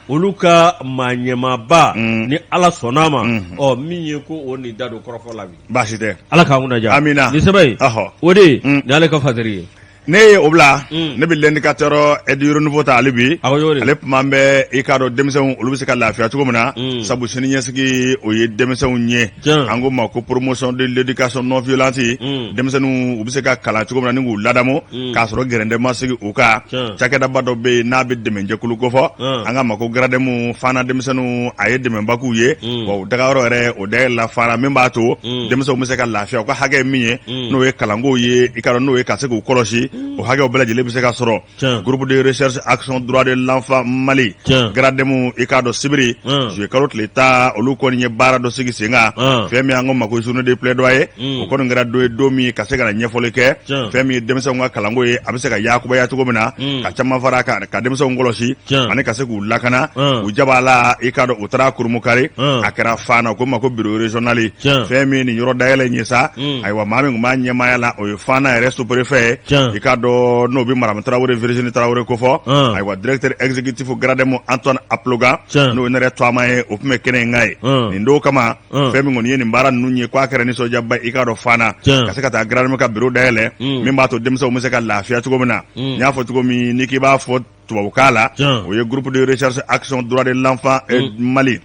olu ka maa ɲɛmaaba, ni Ala sɔnna a ma, ɔ min ye ko o nin da don kɔrɔfɔ la bi. Baasi tɛ. Ala k'an kunnaja. Amina. Nin sɛbɛn in, o de ye nin y'ale ka fasiri ye. Ne ye o bila ne bɛ L'Indicateur du Renouveau ta hali bi ale kuma bɛ i k'a dɔn denmisɛnw olu bɛ se ka lafiya cogo min na sabu sini ɲɛsigi o ye denmisɛnw ye an ko ma ko promotion de l'éducation non violente denmisɛnninw u bɛ se ka kalan cogo min na ni k'u ladamu k'a sɔrɔ gɛrɛntɛ ma sigi u kan cakɛdaba dɔ bɛ yen n'a bɛ dɛmɛjɛkulu kofɔ an k'a ma ko GRADEM Fana denmisɛnninw a ye dɛmɛba k'u ye wa u dagayɔrɔ yɛrɛ o dayɛlɛla Fana min b'a to denmisɛnw bɛ se ka lafiya u ka hakɛ ye min ye n'o ye kalanko ye i k'a dɔn n'o ye ka se k'u kɔlɔsi o hakɛw bɛɛ lajɛlen bɛ se ka sɔrɔ groupe de recherche action droit de l'enfant Mali GRADEM i k'a dɔn sibiri juillet kalo tile 10 olu kɔni ye baara dɔ sigi sen kan fɛn min an ko ma ko journée de plaidoyer o kɔni kɛra don ye don min ka se ka na ɲɛfɔli kɛ fɛn min ye denmisɛnw ka kalanko ye a bɛ se ka yakubaya cogo min na ka caman fara a kan ka denmisɛnw kɔlɔsi ani ka se k'u lakana u jabala i k'a dɔn u taara kurumukari a kɛra Fana u ko ma ko bureau régional fɛn min nin yɔrɔ dayɛlɛ in ye sa ayiwa maa min tun b'a ɲɛmaaya la o ye Fana yɛrɛ sous-préfet ye i k'a dɔn n'o bɛ madame Tarawele Virginie Tarawele kofɔ ayiwa directeur exécutif GRADEM Antoine Aplogan n'o ye ne yɛrɛ tɔgɔma ye o tun bɛ kɛnɛ in kan ye nin don kama fɛn min kɔni ye nin baara ninnu ye k'a kɛra nisɔndiyaba i k'a dɔn Fana ka se ka taa GRADEM ka bureau dayɛlɛ min b'a to denmisɛnw bɛ se ka lafiya cogo min na n y'a fɔ cogo min n'i k'i b'a fɔ tubabukan la o ye groupe de recherche action droit de l'enfant Mali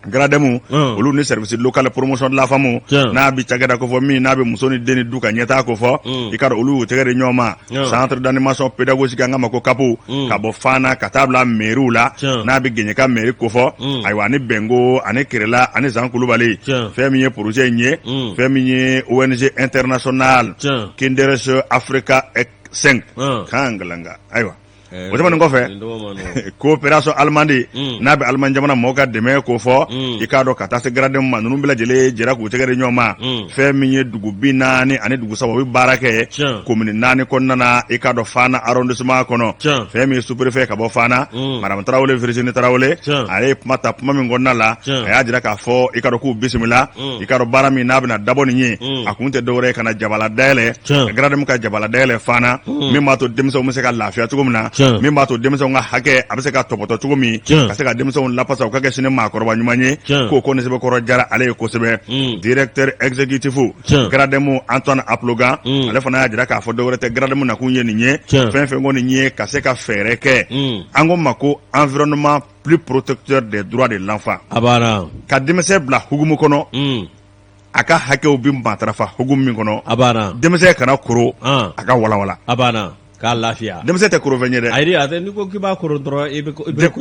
GRADEM olu ni service local promotion de la femme n'a bɛ cakɛda kofɔ min n'a bɛ muso ni den ni du ka ɲɛtaa kofɔ i k'a dɔn olu y'u tɛgɛ di ɲɔgɔn ma centre d'animation pédagogique an k'a ma ko CAP ka bɔ Fana ka taa bila mairiw la n'a bɛ Gɛɲɛka mairie kofɔ ayiwa ani Bɛnko ani Kerela ani Zan Kulubali fɛn min ye projet in ye fɛn min ye ONG internationale Kinders Africa 5 kan galanga ayiwa o tɛmɛnen kɔfɛ coopération allemande n'a bɛ Allemagne jamana mɔgɔw ka dɛmɛ kofɔ i k'a dɔn ka taa se GRADEM ma ninnu bɛɛ lajɛlen jɛra k'u tɛgɛ di ɲɔgɔn ma fɛn min ye dugu 40 ani dugu 3 u bɛ baara kɛ commune 4 kɔnɔna na i k'a dɔn Fana arrondissement kɔnɔ fɛn min ye sous-préfet ka bɔ Fana madame Tarawele Virginie Tarawele ale ye kuma ta kuma min kɔnɔna la a y'a jira k'a fɔ i k'a dɔn k'u bisimila i k'a dɔn baara min n'a bɛna dabɔ nin ye a kun tɛ dɔwɛrɛ ye ka na jabala dayɛlɛ GRADEM ka jabala dayɛlɛ Fana min b'a to denmisɛnw bɛ se ka lafiya cogo min na min b'a to denmisɛnw ka hakɛ a bɛ se ka tɔpɔtɔ cogo min ka se ka denmisɛnw lafasa u ka kɛ sini maakɔrɔba ɲuman ye k'o ko sɛbɛkɔrɔ diyara ale ye kosɛbɛ directeur exécutif GRADEM Antoine Aplogan ale fana y'a jira k'a fɔ dɔwɛrɛ tɛ GRADEM nakun ye nin ye fɛn fɛn kɔni ye ka se ka fɛɛrɛ kɛ an ko ma ko environnement plus protecteur des droits de l'enfant a banna ka denmisɛn bila hukumu kɔnɔ a ka hakɛw bɛ matarafa hukumu min kɔnɔ a banna denmisɛn kana koro a ka walawala a banna k'a lafiya denmisɛn tɛ korofɛn ye dɛ ayi a tɛ n'i ko k'i b'a koron dɔrɔn i bɛ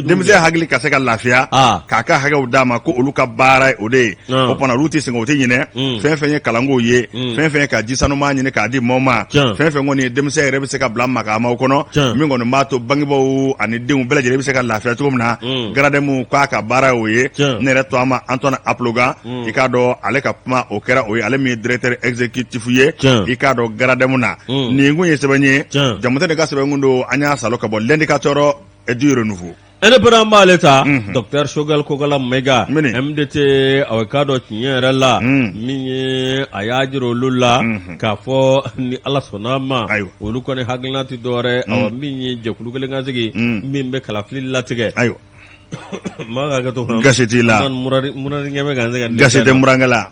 denmisɛn hakili ka se ka lafiya k'a ka hakɛw d'a ma ko olu ka baara ye o de ye o fana olu tɛ sɛgɛn o tɛ ɲinɛ fɛn fɛn ye kalanko ye fɛn fɛn ye ka ji sanuman ɲini k'a di maaw ma fɛn fɛn kɔni ye denmisɛn yɛrɛ bɛ se ka bila makaamaw kɔnɔ min kɔni b'a to bangebaaw ani denw bɛɛ lajɛlen bɛ se ka lafiya cogo min na GRADEM k'a ka baara y'o ye ne yɛrɛ tɔgɔ ma Antoine Aplogan i k'a dɔn ale ka kuma o kɛra o ye ale min ye directeur exécutif ye i k'a dɔn GRADEM na nin kun ye sɛbɛn ye Jamutɛnɛ ka sɛbɛn kun don an y'a salo ka bɔ L'Indicateur du Renouveau Indépendant b'ale ta docteur Choguel Kokalla Maïga MDT a k'a dɔn tiɲɛ yɛrɛ la min ye a y'a jira olu la k'a fɔ ni Ala sɔnna a ma olu kɔni hakilina tɛ dɔwɛrɛ awa min ye jɛkulu kelen ka sigi min bɛ kalafili latigɛ ayiwa maa ka hakɛ to gasi t'i la gasi tɛ murankɛ la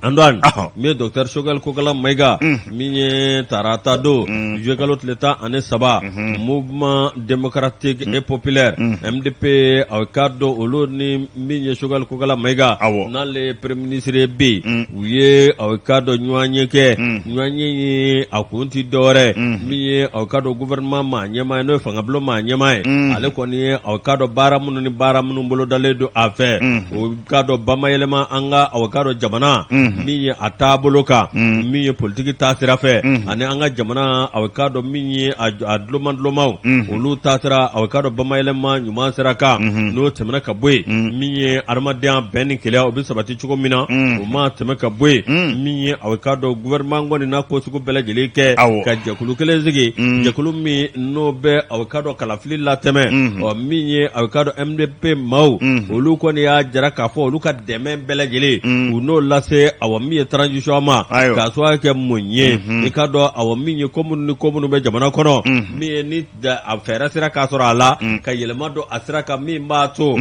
Antoine min ye docteur Choguel Kokalla Maïga min ye tarata don juillet kalo tile 13 mouvement démocratique et populaire MDP a k'a dɔn olu ni min ye Choguel Kokalla Maïga n'ale ye premier ministre ye bi u ye a k'a dɔn ɲɔgɔnye kɛ ɲɔgɔnye ye a kun tɛ dɔwɛrɛ min ye a k'a dɔn gouvernement maa ɲɛmaa ye n'o ye fangabulon maa ɲɛmaa ye ale kɔni ye a k'a dɔn baara minnu ni baara minnu bolodalen don a fɛ o k'a dɔn bamayɛlɛma an ka a k'a dɔn jamana min ye a taabolo kan min ye politiki taasira fɛ ani an ka jamana a k'a dɔn min ye a dulomadulomaw olu taasira a k'a dɔn bamayɛlɛma ɲuman sira kan n'o tɛmɛna ka bɔ yen min ye adamadenya bɛn ni kelenya o bɛ sabati cogo min na o ma tɛmɛ ka bɔ yen min ye a k'a dɔn gouvernement kɔni n'a ko sugu bɛɛ lajɛlen kɛ ka jɛkulu kelen sigi jɛkulu min n'o bɛ a k'a dɔn kalafili latɛmɛ ɔ min ye a k'a dɔn MDP maaw olu kɔni y'a jira k'a fɔ olu ka dɛmɛ bɛɛ lajɛlen u n'o lase awa min ye transition ma k'a sababu kɛ mun ye i k'a dɔn awa min ye ko minnu ni ko minnu bɛ jamana kɔnɔ min ye ni a fɛɛrɛ sera k'a sɔrɔ a la ka yɛlɛma don a sira kan min b'a to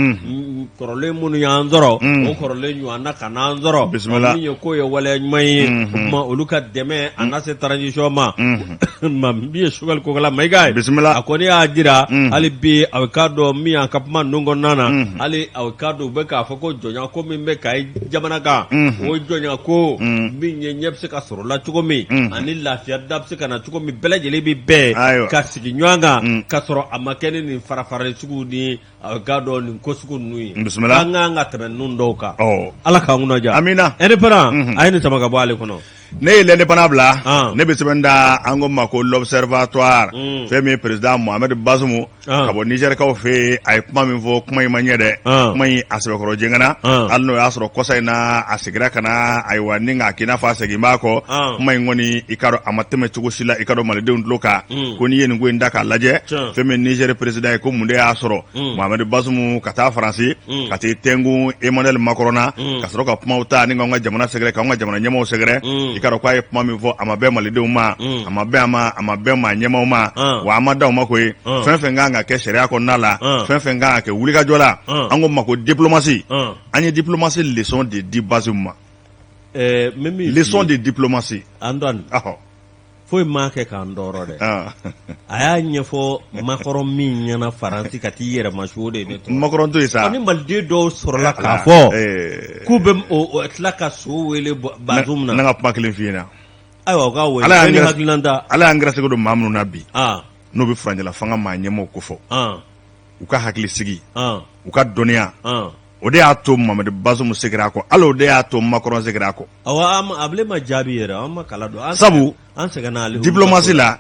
kɔrɔlen minnu y'an sɔrɔ o kɔrɔlen ɲɔgɔnna kana an sɔrɔ bisimila min ye k'o ye waleya ɲuman ye o tuma olu ka dɛmɛ a na se transition ma ma min ye Choguel Kokalla Maïga ye bisimila a kɔni y'a jira hali bi a k'a dɔn min y'an ka kuma ninnu kɔnɔna na hali a k'a dɔn u bɛ k'a fɔ ko jɔnya ko min bɛ ka jamana kan o jɔnya ko min ye ɲɛ bɛ se ka sɔrɔ la cogo min ani lafiya da bɛ se ka na cogo min bɛɛ lajɛlen bɛ bɛn ka sigi ɲɔgɔn kan ka sɔrɔ a ma kɛ ni nin farafarali sugu ni a k'a dɔn nin ko sugu ninnu ye bisimila an kan ka tɛmɛ ninnu dɔw kan ala k'an kunna diya amina Indépendant a ye nin sama ka bɔ ale kɔnɔ. Ne ye L'Indépendant bila ne bɛ sɛbɛn da an ko ma ko L'Observatoire fɛn min ye président Mohamed Bazoum ka bɔ Nizɛrikaw fɛ yen a ye kuma min fɔ kuma in ma ɲɛ dɛ kuma in a sɛbɛkɔrɔ jɛngɛnna hali n'o y'a sɔrɔ kɔsa in na a seginna ka na ayiwa ni k'a k'i n'a fɔ a segin b'a kɔ kuma in kɔni i k'a dɔn a ma tɛmɛ cogo si la i k'a dɔn malidenw tulo kan ko n'i ye nin ko in da k'a lajɛ fɛn min Nizɛri président ye ko mun de y'a sɔrɔ Mohamed Bazoum ka taa Faransi ka t'i tɛnkun Emmanuel Macron na ka sɔrɔ ka kumaw ta ni k'an ka jamana sɛgɛrɛ k'an ka jamana ɲɛmaaw sɛgɛrɛ i k'a dɔn k'a ye kuma min fɔ a ma bɛn malidenw ma a ma bɛn a ma a ma bɛn maa ɲɛmaaw ma wa a ma da o ma koyi fɛn fɛn kan ka kɛ sariya kɔnɔna la fɛn fɛn kan ka kɛ wulikajɔ la an ko ma ko diplomatie an ye diplomatie leçon de di Bazoum ma leçon de diplomatie Antoine foyi m'a kɛ k'an tɔɔrɔ dɛ a y'a ɲɛfɔ Macron min ɲɛna Faransi ka t'i yɛrɛ masu o de ye ne tɔɔrɔ Macron to yen sa ni maliden dɔw sɔrɔla k'a fɔ k'u bɛ tila ka so wele Bazoum na ne ka kuma kelen f'i ɲɛna ayiwa u k'a wele Ala y'an hakilina ta Ala y'an gɛrɛsɛgɛ don maa minnu na bi n'u bɛ furancɛla fanga maa ɲɛmaaw kofɔ u ka hakili sigi u ka dɔnniya o de y'a to Mohamed Bazoum seginna a kɔ hali o de y'a to Macron seginna a kɔ a bilen ma jaabi yɛrɛ an ma kala don sabu an sɛgɛnna ale diplomatie la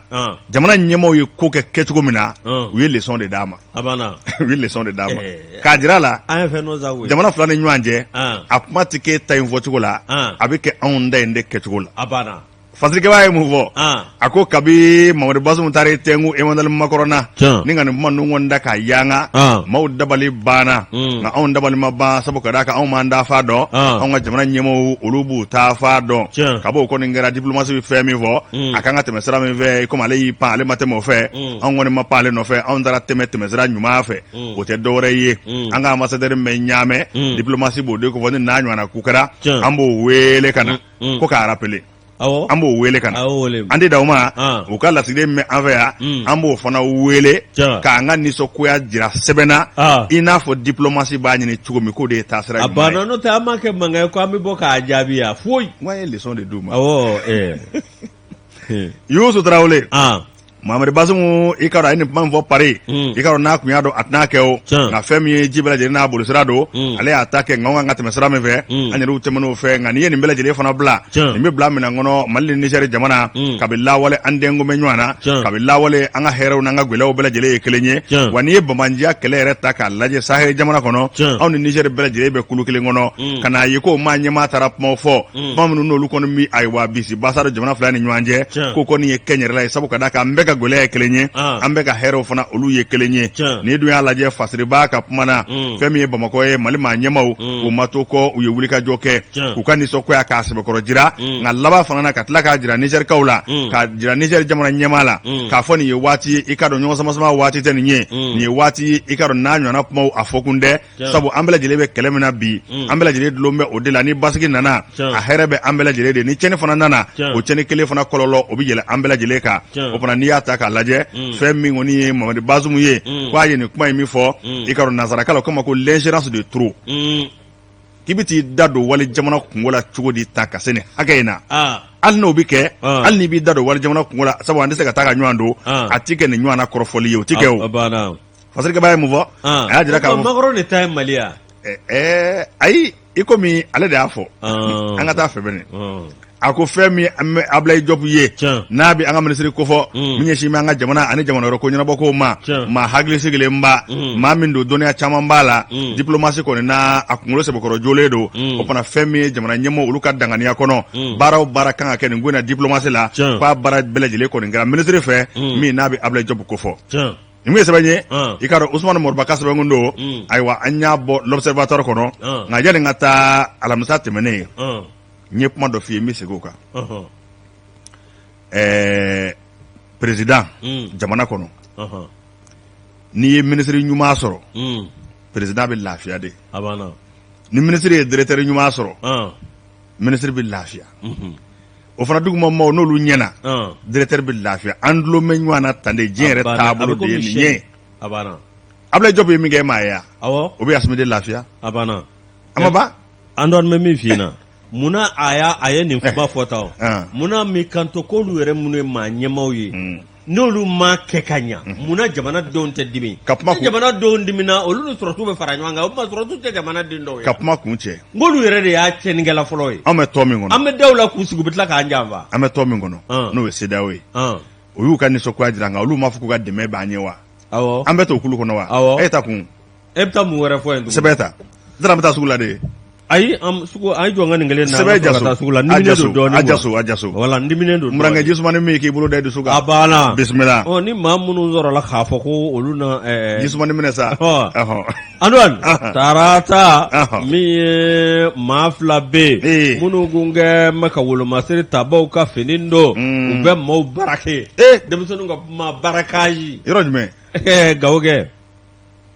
jamana ɲɛmaaw ye ko kɛ kɛcogo min na u ye leçon de d'a ma a banna u ye leçon de d'a ma k'a jira a la an ye fɛn dɔ sa koyi jamana fila ni ɲɔgɔn cɛ a kuma tɛ k'e ta in fɔcogo la a bɛ kɛ anw ta in de kɛcogo la a banna Fasirikɛba ye mun fɔ a ko kabi Mohamed Bazoum taara i tɛnku Emmanuel Macron na ni ka nin kuma ninnu kɔni da k'a yanga maaw dabali banna nka anw dabali ma ban sabu ka d'a kan anw m'an taafan dɔn anw ka jamana ɲɛmaaw olu b'u taafan dɔn ka b'o kɔni kɛra diplomatie bɛ fɛn min fɔ a kan ka tɛmɛ sira min fɛ komi ale y'i pan ale ma tɛmɛ o fɛ anw kɔni ma pan ale nɔfɛ anw taara tɛmɛ tɛmɛsira ɲuman fɛ o tɛ dɔwɛrɛ ye an ka ambassadeur min bɛ Ɲamɛ diplomatie b'o de kofɔ ni n'a ɲɔgɔnna ko kɛra an b'o wele ka na ko k'a rappeler an b'o wele ka na an tɛ dan o ma u ka lasigiden min bɛ an fɛ yan an b'o fana wele k'an ka nisɔngoya jira sɛbɛn na i n'a fɔ diplomatie b'a ɲini cogo min k'o de ye taasira ɲuman ye. A banna n'o tɛ an m'a kɛ mankan ye ko an bɛ bɔ k'a jaabi yan foyi. N ko an ye leçon de d'u ma. Awɔ ɛɛ. Yusu Tarawele. Mohamed Bazoum i k'a dɔn a ye nin kuma min fɔ Paris i k'a dɔn n'a tun y'a dɔn a tɛna kɛ o nka fɛn min ye ji bɛɛ lajɛlen n'a bolisira don ale y'a ta kɛ nka anw kan ka tɛmɛ sira min fɛ an yɛrɛw tɛmɛn'o fɛ nka n'i ye nin bɛɛ lajɛlen fana bila nin bɛ bila minɛn kɔnɔ Mali ni Niger jamana kabi lawale an denko bɛ ɲɔgɔn na kabi lawale an ka hɛrɛw n'an ka gɛlɛyaw bɛɛ lajɛlen ye kelen ye wa n'i ye banbaanciya kɛlɛ yɛrɛ ta k'a lajɛ Sahel jamana kɔnɔ anw ni Niger bɛɛ lajɛlen bɛ kulu kelen kɔnɔ ka n'a ye ko maa ɲɛmaa taara kumaw fɔ kuma minnu n'olu kɔni bɛ ayiwa bisi basa don jamana fila ni ɲɔgɔn cɛ k'o kɔni ye kɛnyɛrɛla ye sabu ka d'a kan an bɛɛ ka gɛlɛya ye kelen ye an bɛɛ ka hɛrɛw fana olu ye kelen ye n'i dun y'a lajɛ Fasiriba ka kuma na fɛn min ye Bamakɔ ye Mali maa ɲɛmaaw u ma to kɔ u ye wulikajɔ kɛ k'u ka nisɔngoya k'a sɛbɛkɔrɔ jira nka laban fana na ka tila k'a jira Nizɛrikaw la k'a jira Nizɛri jamana ɲɛmaa la k'a fɔ nin ye waati ye i k'a dɔn ɲɔgɔn samasama waati tɛ nin ye nin ye waati ye i k'a dɔn n'a ɲɔgɔnna kumaw a fɔkun tɛ sabu an bɛɛ lajɛlen bɛ kɛlɛ min na bi an bɛɛ lajɛlen dulon bɛ o de la ni basigi nana a hɛrɛ bɛ an bɛɛ lajɛlen de ni cɛnni fana nana o cɛnni kelen fana kɔlɔlɔ o bɛ yɛlɛ an bɛɛ lajɛlen kan o fana n'i y'a ta k'a lajɛ fɛn min kɔni ye Mohamed Bazoum ye k'a ye nin kuma in min fɔ i k'a dɔn nansarakan la o k'a ma ko l'ingérence de trop k'i bɛ t'i da don wali jamana kunko la cogo di ta ka se nin hakɛ in na hali n'o bɛ kɛ hali n'i b'i da don wali jamana kunko la sabu an tɛ se ka taa ka ɲɔgɔn to a ti kɛ nin ɲɔgɔnna kɔrɔfɔli ye o ti kɛ o Fasirikɛba ye mun fɔ a y'a jira k'a fɔ Macron de ta ye Mali ya ayi i komi ale de y'a fɔ an ka taa fɛ bɛnɛ a ko fɛn min Ablaye Diop ye n'a bɛ an ka minisiri kofɔ min ɲɛsin bɛ an ka jamana ani jamana wɛrɛ ko ɲɛnabɔkow ma maa hakili sigilenba maa min don dɔnniya caman b'a la diplomatie kɔni na a kunkolo sɛbɛkɔrɔ jolen don o fana fɛn min ye jamana ɲɛmɔgɔ olu ka danganiya kɔnɔ baara o baara kan ka kɛ nin ko in na diplomatie la k'a baara bɛɛ lajɛlen kɔni kɛra minisiri fɛ min n'a bɛ Ablaye Diop kofɔ Nin ye sɛbɛn ye i k'a dɔn Usumani Moriba ka sɛbɛn kun don ayiwa an y'a bɔ l'Observatoire kɔnɔ nka yanni n ka taa alamisa tɛmɛnen ye N ye kuma dɔ f'i ye, n bɛ segin o kan. Ɛɛ, président jamana kɔnɔ, n'i ye minisiri ɲuman sɔrɔ, président bɛ lafiya de. Ni minisiri ye directeur ɲuman sɔrɔ, minisiri bɛ lafiya. O fana duguma maaw, n'olu ɲɛna, directeur bɛ lafiya. An tulo bɛ ɲɔgɔn na tan de, diɲɛ yɛrɛ taabolo de ye nin ye. Abdoulaye Diop ye min kɛ, e m'a ye wa? O bɛ Asimi de lafiya. A banna. A ma ban. An dɔn bɛ min f'i ɲɛna, munna a y'a a ye nin kuma fɔ tan? Munna m'i kanto k'olu yɛrɛ minnu ye maa ɲɛmaaw ye, n'olu ma kɛ ka ɲa, munna jamanadenw tɛ dimi? Ka kuma Ni jamanadenw dimina, olu ni sɔrɔsiw bɛ fara ɲɔgɔn kan. O tuma sɔrɔsiw tɛ jamanaden dɔw ye? Ka kuma kun cɛ. N k'olu yɛrɛ de y'a tiɲɛnikɛla fɔlɔ ye. Anw bɛ tɔn min kɔnɔ, An bɛ da u la k'u sigi, u bɛ tila k'an janfa. An bɛ tɔn min kɔnɔ, n'o ye CEDEAO ye, o y'u ka nisɔngoya jira, nka olu m'a fɔ k'u ka dɛmɛ b'an ye wa? Awɔ. An bɛ t'o kulu kɔnɔ wa? Awɔ. E ta kun. E bɛ taa mun wɛrɛ fɔ yen tugun? Sɛbɛn ta n bɛ taa sugu la de. Ayi, an sugu, an ye jɔ n ka nin kelen na. Sɛbɛn ka taa sugu la, n diminen don dɔɔnin. A jaso, a jaso. Wala, n diminen don. N burankɛ, jisumani min k'i bolo da i dusu kan. A banna. Bisimila. Ɔ, ni maa minnu sɔrɔla k'a fɔ ko olu na jisumani minɛ sa. Antoine, tarata min ye, maa fila bɛ yen minnu kun kɛ bɛ ka wolomasiri tabaw ka fini don, u bɛ maaw braquer, denmisɛnninw ka kuma, braquage. Yɔrɔ jumɛn? Gawo kɛ.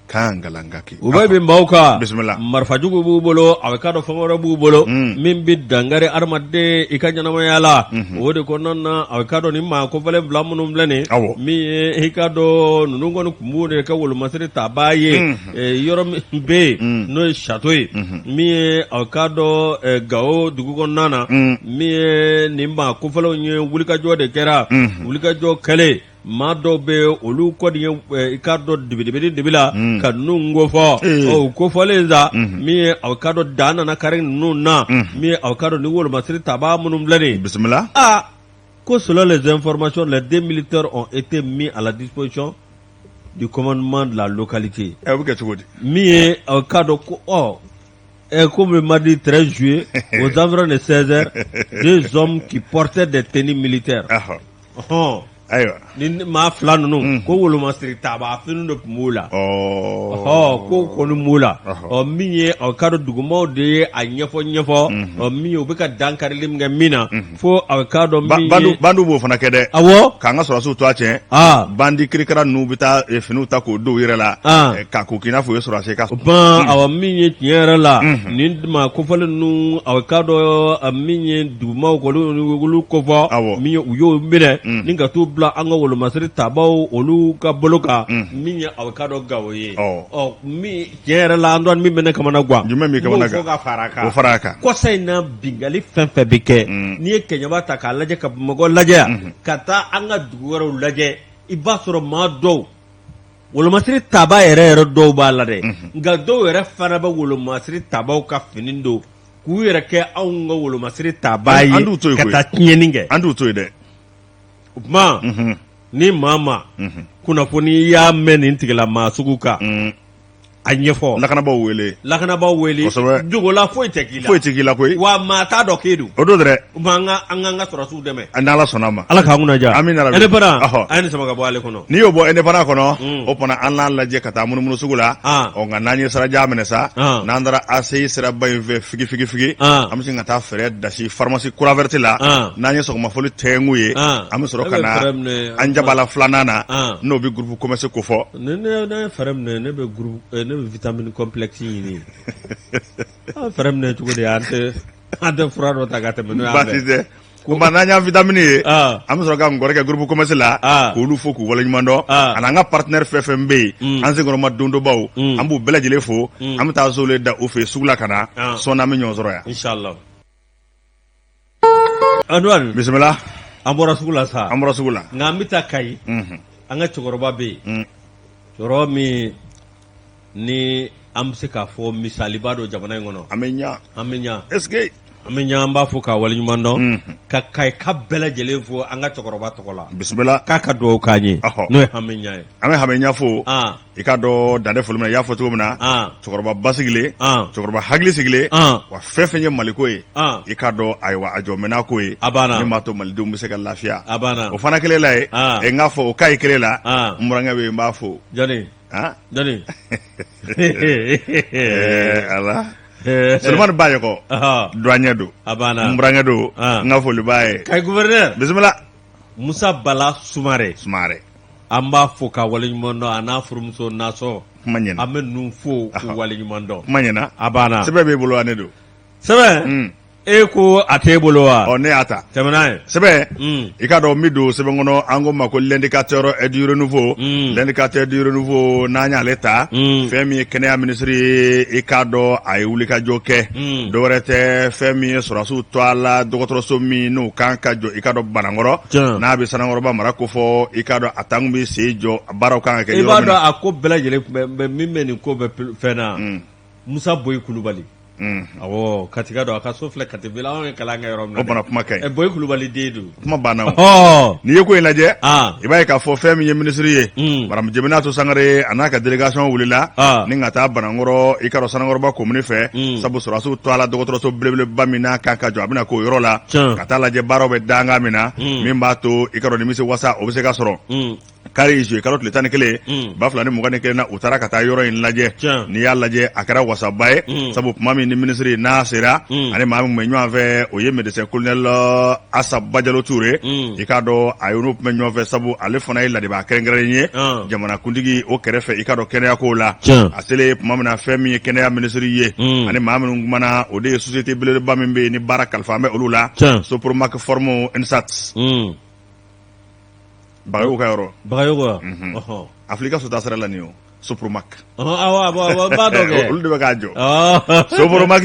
Kan kɛ. U bɛ bin maaw kan, bisimila. Marifajugu b'u bolo, a bɛ k'a dɔn fɛn wɛrɛ b'u bolo min bɛ dankari adamaden i ka ɲɛnamaya la. O de kɔnɔna na, a bɛ k'a dɔn ni maa kofɔlen fila minnu filɛ nin, min ye i k'a dɔn ninnu kɔni tun b'u de kɛ wolomasiri tabaa ye yɔrɔ min bɛ yen, n'o ye château ye, min ye a bɛ k'a dɔn Gawo dugu kɔnɔna na. Min ye nin maa kofɔlenw ye, wulikajɔ de kɛra. Wulikajɔ kɛlen, maa dɔw bɛ olu kɔni ye i k'a dɔn dibidibidi dibi la ka ninnu kofɔ. O kofɔlen sa, min ye a k'a dɔn dan nana kari ninnu na, min ye a k'a dɔn ni wolomasiri tabaa minnu filɛ nin, bisimila. Aa, ko selon les informations, les deux militaires ont été mis à la disposition du commandement de la localité. Ɛ, o bɛ kɛ cogo di? Min ye a k'a dɔn ko ɔ comme le mardi 13 juillet, aux environs de 16 heures, deux hommes qui portaient des tenues militaires. Ɔhɔn. Ayiwa. Ni maa fila ninnu ko wolomasiri tabaa fini de tun b'u la. Ɔ, ko kɔni b'u la. Ɔ, min ye a k'a dɔn dugumaw de ye a ɲɛfɔ ɲɛfɔ. Ɔ, min ye u bɛ ka dankarili min kɛ min na, fo a k'a dɔn min ye. Bandiw b'o fana kɛ dɛ. Awɔ. K'an ka sɔrɔdasiw to a tiɲɛ. Bandi kirikara ninnu bɛ taa finiw ta k'o don u yɛrɛ la. K'a ko k'i n'a fɔ u ye sɔrɔdasi ka. Ban, awa, min ye tiɲɛ yɛrɛ la, nin maa kofɔlen ninnu, a k'a dɔn min ye dugumaw kɔni olu kofɔ. Min ye u y'o minɛ ni ka t'u bila an ka wolomasiri tabaw olu ka bolo kan, min ye a k'a dɔn Gawo ye. Ɔ, min tiɲɛ yɛrɛ la, Antoine, min bɛ ne kamana gan. Jumɛn b'i kamana gan? Ka fara kan. O fara a kan. Kɔsa in na, binkanni fɛn fɛn bɛ kɛ, n'i ye Kɛɲɛba ta k'a lajɛ, ka Bamakɔ lajɛ yan, ka taa an ka dugu wɛrɛw lajɛ, i b'a sɔrɔ maa dɔw wolomasiri tabaa yɛrɛ yɛrɛ dɔw b'a la dɛ, nka dɔw yɛrɛ fana bɛ wolomasiri tabaw ka fini don k'u yɛrɛ kɛ anw ka wolomasiri tabaa ye ka taa tiɲɛni kɛ. An t'u to yen dɛ. O tuma, ni maa ma kunnafoni y'a mɛn nin tigilamaa sugu kan, a ɲɛfɔ. Lakanabaaw wele. Lakanabaaw wele. Kosɛbɛ. Dogola foyi tɛ k'i la. Foyi tɛ k'i la koyi. Wa maa t'a dɔn k'e don. O don dɛ. O tuma an k'an ka sɔrɔdasiw dɛmɛ. N'Ala sɔnna a ma. Ala k'an kunna diya. Amina rabi. Indépendant. An ye nin sama ka bɔ ale kɔnɔ. N'i y'o bɔ Indépendant kɔnɔ, o tuma an n'a lajɛ ka taa munumunu sugu la. Ɔ, nka n'an ye sirajan minɛ sa, n'an taara ACI siraba in fɛ figi figi figi, an bɛ sin ka taa fɛrɛ dasi pharmacie Croix Verte la. N'an ye sɔgɔmafoli tɛnku ye, an bɛ sɔrɔ ka na an jabala filanan na, n'o bɛ groupe commerce kofɔ. Ne ye fɛɛrɛ minɛ, ne bɛ groupe, ne bɛ vitamine complexe ɲini. An fɛɛrɛ minɛ cogo di? An tɛ fura dɔ ta ka tɛmɛ n'o ye. Baasi tɛ. Kuma n'an y'a vitamine ye, an bɛ sɔrɔ ka ngɔrɔ kɛ groupe commerce la, k'olu fo k'u waleɲuman dɔn, ani an ka partenaire fɛn fɛn bɛ yen, an senkɔrɔma dondobaw, an b'u bɛɛ lajɛlen fo. An bɛ taa zole da u fɛ sugu la ka na sɔɔni, an bɛ ɲɔgɔn sɔrɔ yan. Inshallah. Antoine. Bisimila. An bɔra sugu la sa. An bɔra sugu la. Nka an bɛ taa Kayi. An ka cɛkɔrɔba bɛ yen. Cɛkɔrɔba min ni an bɛ se k'a fɔ misaliba don jamana in kɔnɔ. An bɛ ɲa. An bɛ ɲa. Est ce que. An bɛ ɲa, an b'a fo k'a waleɲuman dɔn. Ka Kayika bɛɛ lajɛlen fo an ka cɛkɔrɔba tɔgɔ la. Bisimila. K'a ka dugawu k'an ye. N'o ye Hami Ɲa ye. An bɛ Hami Ɲa fo. I k'a dɔn dan tɛ foli min na, i y'a fɔ cogo min na, cɛkɔrɔba basigilen, cɛkɔrɔba hakili sigilen, wa fɛn fɛn ye Maliko ye, i k'a dɔn, ayiwa, a jɔ mɛnna ko ye, a banna, min b'a to malidenw bɛ se ka lafiya. A banna. O fana kelen la ye, n k'a fɔ o Kayi kelen la, n burankɛ bɛ yen, n b'a fo. Jɔnni? Jɔnni? Ala. Solomani Bayɔkɔ, douanier don, a banna, n burankɛ don, n ka foli b'a ye. Kayi gouverneur, bisimila. Musa Bala Sumare, Sumare, an b'a fo ka waleɲuman dɔn, a n'a furumuso Nasɔn. Kuma ɲɛna. An bɛ ninnu fo k'u waleɲuman dɔn. Kuma ɲɛna. A banna. Sɛbɛn b'e bolo wa ne don? Sɛbɛn? E ko a t'e bolo wa? Ɔ, ne y'a ta. Tɛmɛ n'a ye. Sɛbɛn, i k'a dɔn n bɛ don sɛbɛn kɔnɔ, an ko ma ko l'indicateur du renouveau. L'indicateur du renouveau, n'an y'ale ta, fɛn min ye kɛnɛya minisiri ye, i k'a dɔn a ye wulikajɔ kɛ. Dɔwɛrɛ tɛ, fɛn min ye sɔrɔdasiw tɔgɔ la dɔgɔtɔrɔso min n'o kan ka jɔ, i k'a dɔn Banankɔrɔ, n'a bɛ Sanankɔrɔba mara kofɔ, i k'a dɔn a tankun bɛ sen jɔ, baaraw kan ka kɛ yɔrɔ min na. I b'a dɔn a ko bɛɛ lajɛlen tun bɛ min bɛ nin ko bɛɛ fɛn na, Musa Boyi Kulubali. Awɔ, Katika don, a ka so filɛ Kati ville, anw ye kalan kɛ yɔrɔ min na. O bana kuma ka ɲi. Ɛ, Boyi Kulubali den don. Kuma banna o. N'i ye ko in lajɛ, i b'a ye k'a fɔ fɛn min ye minisiri ye, Madamu Jeminatu Sangare, a n'a ka délégation wulila ni ka taa Banankɔrɔ, i k'a dɔn Sanankɔrɔba komini fɛ, sabu sɔrɔdasiw tɔgɔ la dɔgɔtɔrɔso belebeleba min n'a kan ka jɔ, a bɛna k'o yɔrɔ la, ka taa lajɛ baaraw bɛ dankan min na, min b'a to i k'a dɔn nimisi wasa o bɛ se ka sɔrɔ. Kari juillet kalo tile 11 2021 na, u taara ka taa yɔrɔ in lajɛ. N'i y'a lajɛ, a kɛra wasaba ye, sabu tuma min ni minisiri n'a sera, ani maa min tun bɛ ɲɔgɔn fɛ, o ye médecin colonel Asa Bajalo Ture. I k'a dɔn a ye n'u tun bɛ ɲɔgɔn fɛ, sabu ale fana ye ladibaa kɛrɛnkɛrɛnnen ye jamanakuntigi o kɛrɛfɛ, i k'a dɔn kɛnɛyako la. A selen tuma min na, fɛn min ye kɛnɛya minisiri ye, ani maa minnu kumana, o de ye société belebeleba min bɛ yen ni baara kalifa bɛ olu la, Sopromak Forme Ensat. Bagayogo ka yɔrɔ. Bagayogo wa? Unhun. Ɔhɔn. A filɛ i ka so sira la nin ye o, Sopromak. Ɔhɔn, awɔ, awɔ, awɔ, n b'a dɔn kɛ. Olu de bɛ k'a jɔ. Sopromak,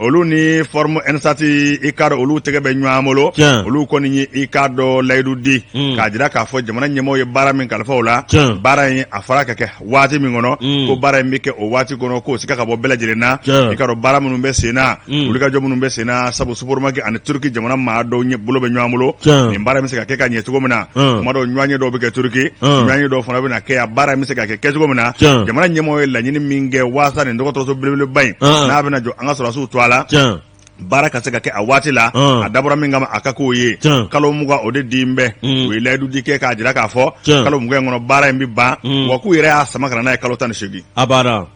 olu ni Forme Ensat, i k'a dɔn olu tɛgɛ bɛ ɲɔgɔn bolo. Tiɲɛ. Olu kɔni ye i k'a dɔn layidu di. K'a jira k'a fɔ jamana ɲɛmɔgɔw ye baara min kalifa u la. Tiɲɛ. Baara in a fɔra ka kɛ waati min kɔnɔ, ko baara in bɛ kɛ o waati kɔnɔ, k'o sika ka bɔ bɛɛ lajɛlen na. Tiɲɛ. I k'a dɔn baara minnu bɛ sen na, wulikajɔ minnu bɛ sen na, sabu Sopromak ani Turki jamana maa dɔw bolo bɛ ɲɔgɔn bolo. Nin baara in bɛ se ka kɛ ka ɲɛ cogo min na, tuma dɔw ɲɔgɔnye dɔw bɛ kɛ Turki, ɲɔgɔnye dɔw fana bɛna kɛ yan, baara in bɛ se ka kɛ kɛcogo min na. Jamana ɲɛmɔgɔ ye laɲini min kɛ waasa nin dɔgɔtɔrɔso belebeleba in n'a bɛna jɔ an ka sɔrɔdasiw tɔgɔ la, baara ka se ka kɛ a waati la, a dabɔra min kama a ka k'o ye, kalo 20 o de di bɛ. U ye layidu di kɛ k'a jira k'a fɔ kalo 20 in kɔnɔ baara in bɛ ban, wa k'u yɛrɛ y'a sama ka na n'a ye kalo 18. A banna.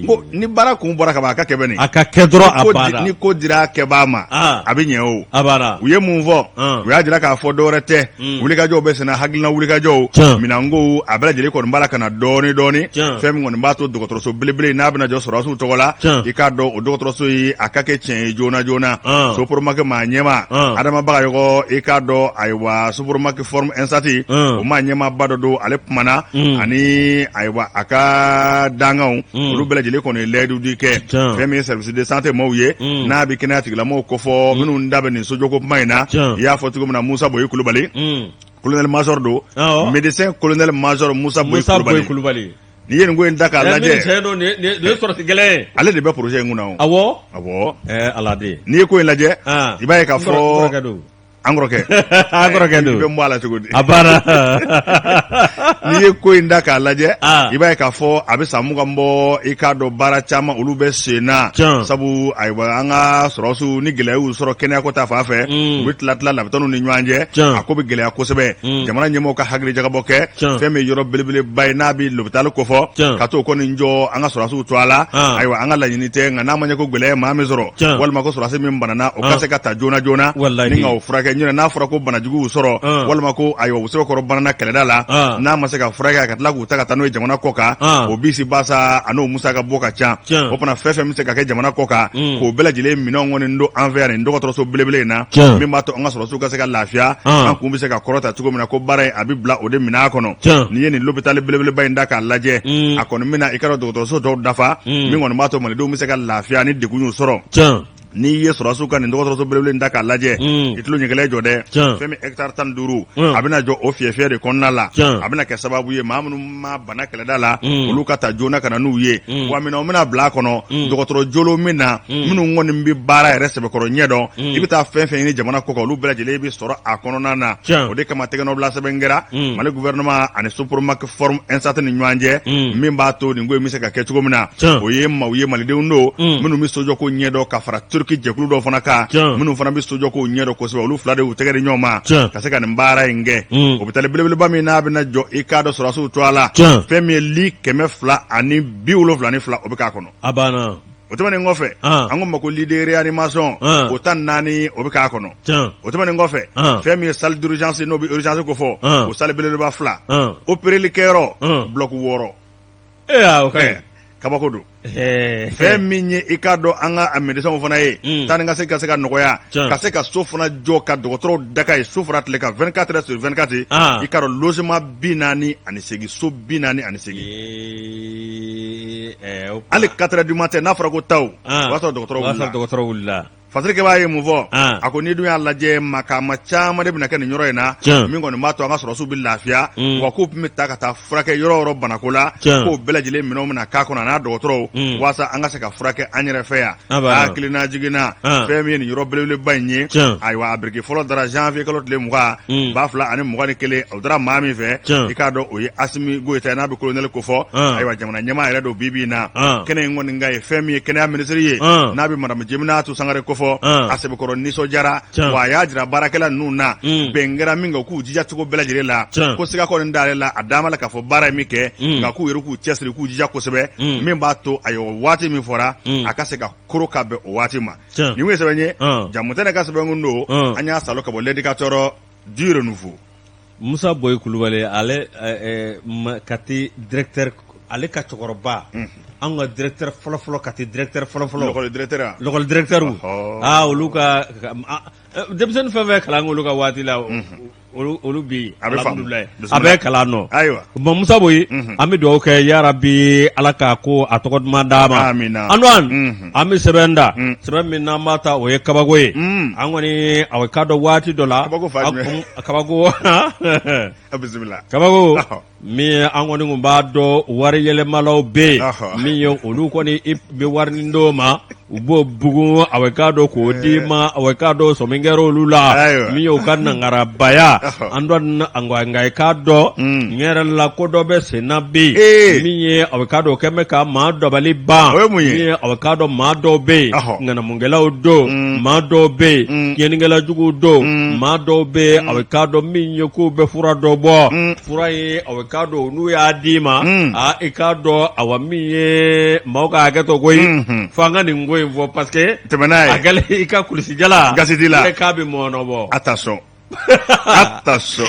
Ko ni baara kun bɔra ka ban, a ka kɛ bani. A ka kɛ dɔrɔn, a banna. Ni ko dira kɛbaa ma, a bɛ ɲɛ o. A banna. U ye mun fɔ? U y'a jira k'a fɔ dɔwɛrɛ tɛ, wulikajɔw bɛ senna, hakilina wulikajɔw, minɛnkow, a bɛɛ lajɛlen kɔni b'a la ka na dɔɔni dɔɔni. Fɛn min kɔni b'a to dɔgɔtɔrɔso belebele n'a bɛna jɔ sɔrɔdasiw tɔgɔ la, i k'a dɔn o dɔgɔtɔrɔso ye a ka kɛ tiɲɛ ye joona joona. Sopromak maa ɲɛmaa Adama Bagayɔgɔ, i k'a dɔn ayiwa Sopromak Forme Ensat, o maa ɲɛmaaba dɔ don, ale kumana ani ayiwa a ka dankanw, olu bɛɛ lajɛlen kɔni ye layidu di kɛ. Fɛn min ye service de santé maaw ye, n'a bɛ kɛnɛya tigilamɔgɔw kofɔ, minnu da bɛ nin sojɔko kuma in na, i y'a fɔ cogo min na, Musa Boyi Kulubali, colonel major don, médecin colonel major Musa Boyi Kulubali. N'i ye nin ko in ta k'a lajɛ, ale de bɛ projet in kunna o. Awɔ, awɔ, ala de. N'i ye ko in lajɛ, i b'a ye k'a fɔ an kɔrɔkɛ, an kɔrɔkɛ don. I bɛ n bɔ a la cogo di? A banna. N'i ye ko in da k'a lajɛ, i b'a ye k'a fɔ a bɛ san 20 bɔ, i k'a dɔn baara caman olu bɛ sen na, sabu ayiwa an ka sɔrɔdasiw ni gɛlɛya y'u sɔrɔ kɛnɛyako ta fan fɛ, u bɛ tila tila lapitaniw ni ɲɔgɔn cɛ, a ko bɛ gɛlɛya kosɛbɛ. Jamana ɲɛmɔgɔw ka hakili jagabɔ kɛ fɛn min yɔrɔ belebeleba ye n'a bɛ lopitali kofɔ, ka t'o kɔni jɔ an ka sɔrɔdasiw tɔgɔ la. Ayiwa an ka laɲini tɛ, nka n'a ma ɲɛ ko gɛlɛya ye maa min sɔrɔ, walima ko sɔrɔdasi min banana, o ka se ka ta joona joona ni ka o furakɛ. Ɲinɛ n'a fɔra ko banajugu y'u sɔrɔ, walima ko ayiwa u sɛbɛkɔrɔ banana kɛlɛda la, n'a ma se ka furakɛ, ka tila k'u ta ka taa n'o ye jamana kɔ kan, o bisi basa a n'o musaka bɔ ka ca. O fana fɛn fɛn bɛ se ka kɛ jamana kɔ kan, k'o bɛɛ lajɛlen minɛnw kɔni don an fɛ yan nin dɔgɔtɔrɔso belebele in na, min b'a to an ka sɔrɔdasiw ka se ka lafiya, an kun bɛ se ka kɔrɔta cogo min na, ko baara in a bɛ bila o de minɛn kɔnɔ. N'i ye nin lopitali belebeleba in da k'a lajɛ, a kɔni bɛna i ka dɔgɔtɔrɔso dɔw dafa, min kɔni b'a to malidenw bɛ se ka lafiya ni degun y'u sɔrɔ. N'i ye sɔrɔdasiw ka nin dɔgɔtɔrɔso belebele in ta k'a lajɛ, i tulo ɲɛgɛlɛ jɔ dɛ, fɛn min hectare 15, a bɛna jɔ o fiyɛfiyɛ de kɔnɔna la. A bɛna kɛ sababu ye maa minnu ma bana kɛlɛda la, olu ka ta joona ka na n'u ye. Wa minɛnw bɛna bila a kɔnɔ, dɔgɔtɔrɔ joolo min na, minnu kɔni bɛ baara yɛrɛ sɛbɛkɔrɔ ɲɛ dɔn, i bɛ taa fɛn fɛn ɲini jamana kɔ kan, olu bɛɛ lajɛlen bɛ sɔrɔ a kɔnɔna na. O de kama tɛgɛnɔbila sɛbɛn kɛra Mali gouvernement ani Sopromak Forme Ensat ni ɲɔgɔn cɛ, min b'a to nin ko in bɛ se ka kɛ cogo min na. O ye maaw ye, malidenw don, minnu bɛ sojɔko ɲɛdɔn, ka fara Turki jɛkulu dɔw fana kan, minnu fana bɛ sojɔko ɲɛdɔn kosɛbɛ. Olu fila de y'u tɛgɛ di ɲɔgɔn ma ka se ka nin baara in kɛ. Hôpital belebeleba min n'a bɛna jɔ, i k'a dɔn sɔrɔdasiw tɔgɔ la, fɛn min ye lit 272, o bɛ k'a kɔnɔ. A banna. O tɛmɛnen kɔfɛ, an ko ma ko lit de réanimation, o 14, o bɛ k'a kɔnɔ. O tɛmɛnen kɔfɛ, fɛn min ye salle d'urgence, n'o bɛ urgence ko fɔ, o salle belebeleba 2, opéreli kɛyɔrɔ bloc 6. Ee, kabako don. Fɛn min ye, i k'a dɔn, an ka médecins fana ye, taa ni ka se ka se ka nɔgɔya, ka se ka so fana jɔ, ka dɔgɔtɔrɔw daga ye su fara tile kan, 24 heures sur 24. I k'a dɔn, logement 48, so 48. Hali 4 heures du matin, n'a fɔra ko taa, o b'a sɔrɔ dɔgɔtɔrɔ wulila. Fasirikɛbaa ye mun fɔ? A ko n'i dun y'a lajɛ, makaama caman de bɛna kɛ nin yɔrɔ in na, min kɔni b'a to an ka sɔrɔdasiw bɛ lafiya, wa k'u tun bɛ taa ka taa furakɛ yɔrɔ o yɔrɔ banako la, k'o bɛɛ lajɛlen minɛnw bɛna k'a kɔnɔ, a n'a dɔgɔtɔrɔw, walasa an ka se ka furakɛ an yɛrɛ fɛ yan. Hakilina jiginna, fɛn min ye nin yɔrɔ belebeleba in ye, ayiwa, a biriki fɔlɔ dara janvier kalo tile 20 2021. O dara maa min fɛ, i k'a dɔn, o ye Asimi Goyita ye, n'a bɛ colonel ko fɔ. Ayiwa, jamana ɲɛmaa yɛrɛ don bi bi in na. Kɛnɛ in kɔni kan ye fɛn min ye kɛnɛya minisiri ye, n'a bɛ madame Jeminatu Sangare kofɔ, a sɛbɛkɔrɔ nisɔndiyara, wa a y'a jira baarakɛla ninnu na, bɛn kɛra min kan, k'u jija cogo bɛɛ lajɛlen la, ko siga kɔni t'ale la, a dama la k'a fɔ baara ye min kɛ, nka k'u yɛrɛ k'u cɛsiri, k'u jija kosɛbɛ, min b'a to, ayiwa, waati min fɔra, a ka se ka koro ka bɛn o waati ma. Nin ye sɛbɛn ye, Jamutɛnɛ ka sɛbɛnkun don, an y'a salo ka bɔ L'Indicateur du Renouveau. Musa Boyi Kulubali, ale Kati directeur, ale ka cɛkɔrɔba, anw ka directeur fɔlɔfɔlɔ, Kati directeur fɔlɔfɔlɔ, l'école directeur, l'école directeur, aa, olu ka denmisɛnnin fɛn fɛn kalan olu ka waati la, olu bi alhamdulilayi, a bɛ kalan nɔ. Ayiwa bon, Musa Boyi, an bɛ dugawu kɛ, yarabi Ala ka ko a tɔgɔ duman d'a ma. Amina. An bɛ sɛbɛn da, sɛbɛn min n'an b'a ta, o ye kabako ye. An kɔni, a k'a dɔn, waati dɔ la, kabako fa jumɛn? Kabako. Bisimila. Kabako min ye, an kɔni tun b'a dɔn, wari yɛlɛmalaw bɛ yen, min ye olu kɔni, i bɛ wari nin d'o ma, u b'o bugun, a bɛ k'a dɔn k'o d'i ma, a bɛ k'a dɔn sɔmi kɛra olu la, min ye u ka nangarabaya. An dɔn, nka i k'a dɔn, n yɛrɛ la, ko dɔ bɛ sen na bi, min ye a bɛ k'a dɔn, o kɛlen bɛ ka maa dabali ban. Min ye, a bɛ k'a dɔn, maa dɔw bɛ yen, ŋanamukɛlaw don, maa dɔw bɛ yen, tiɲɛnikɛla juguw don, maa dɔw bɛ yen, a bɛ k'a dɔn, min ye k'u bɛ fura dɔ bɔ, fura ye, a bɛ k'a dɔn, n'u y'a d'i ma, aa, i k'a dɔn, awa, min ye maaw ka hakɛ to koyi, fo an ka nin ko in fɔ, parce que tɛmɛ n'a ye. A kɛlen i ka kulusijala gasi t'i la. K'a bɛ mɔnɔ bɔ. Attention, attention,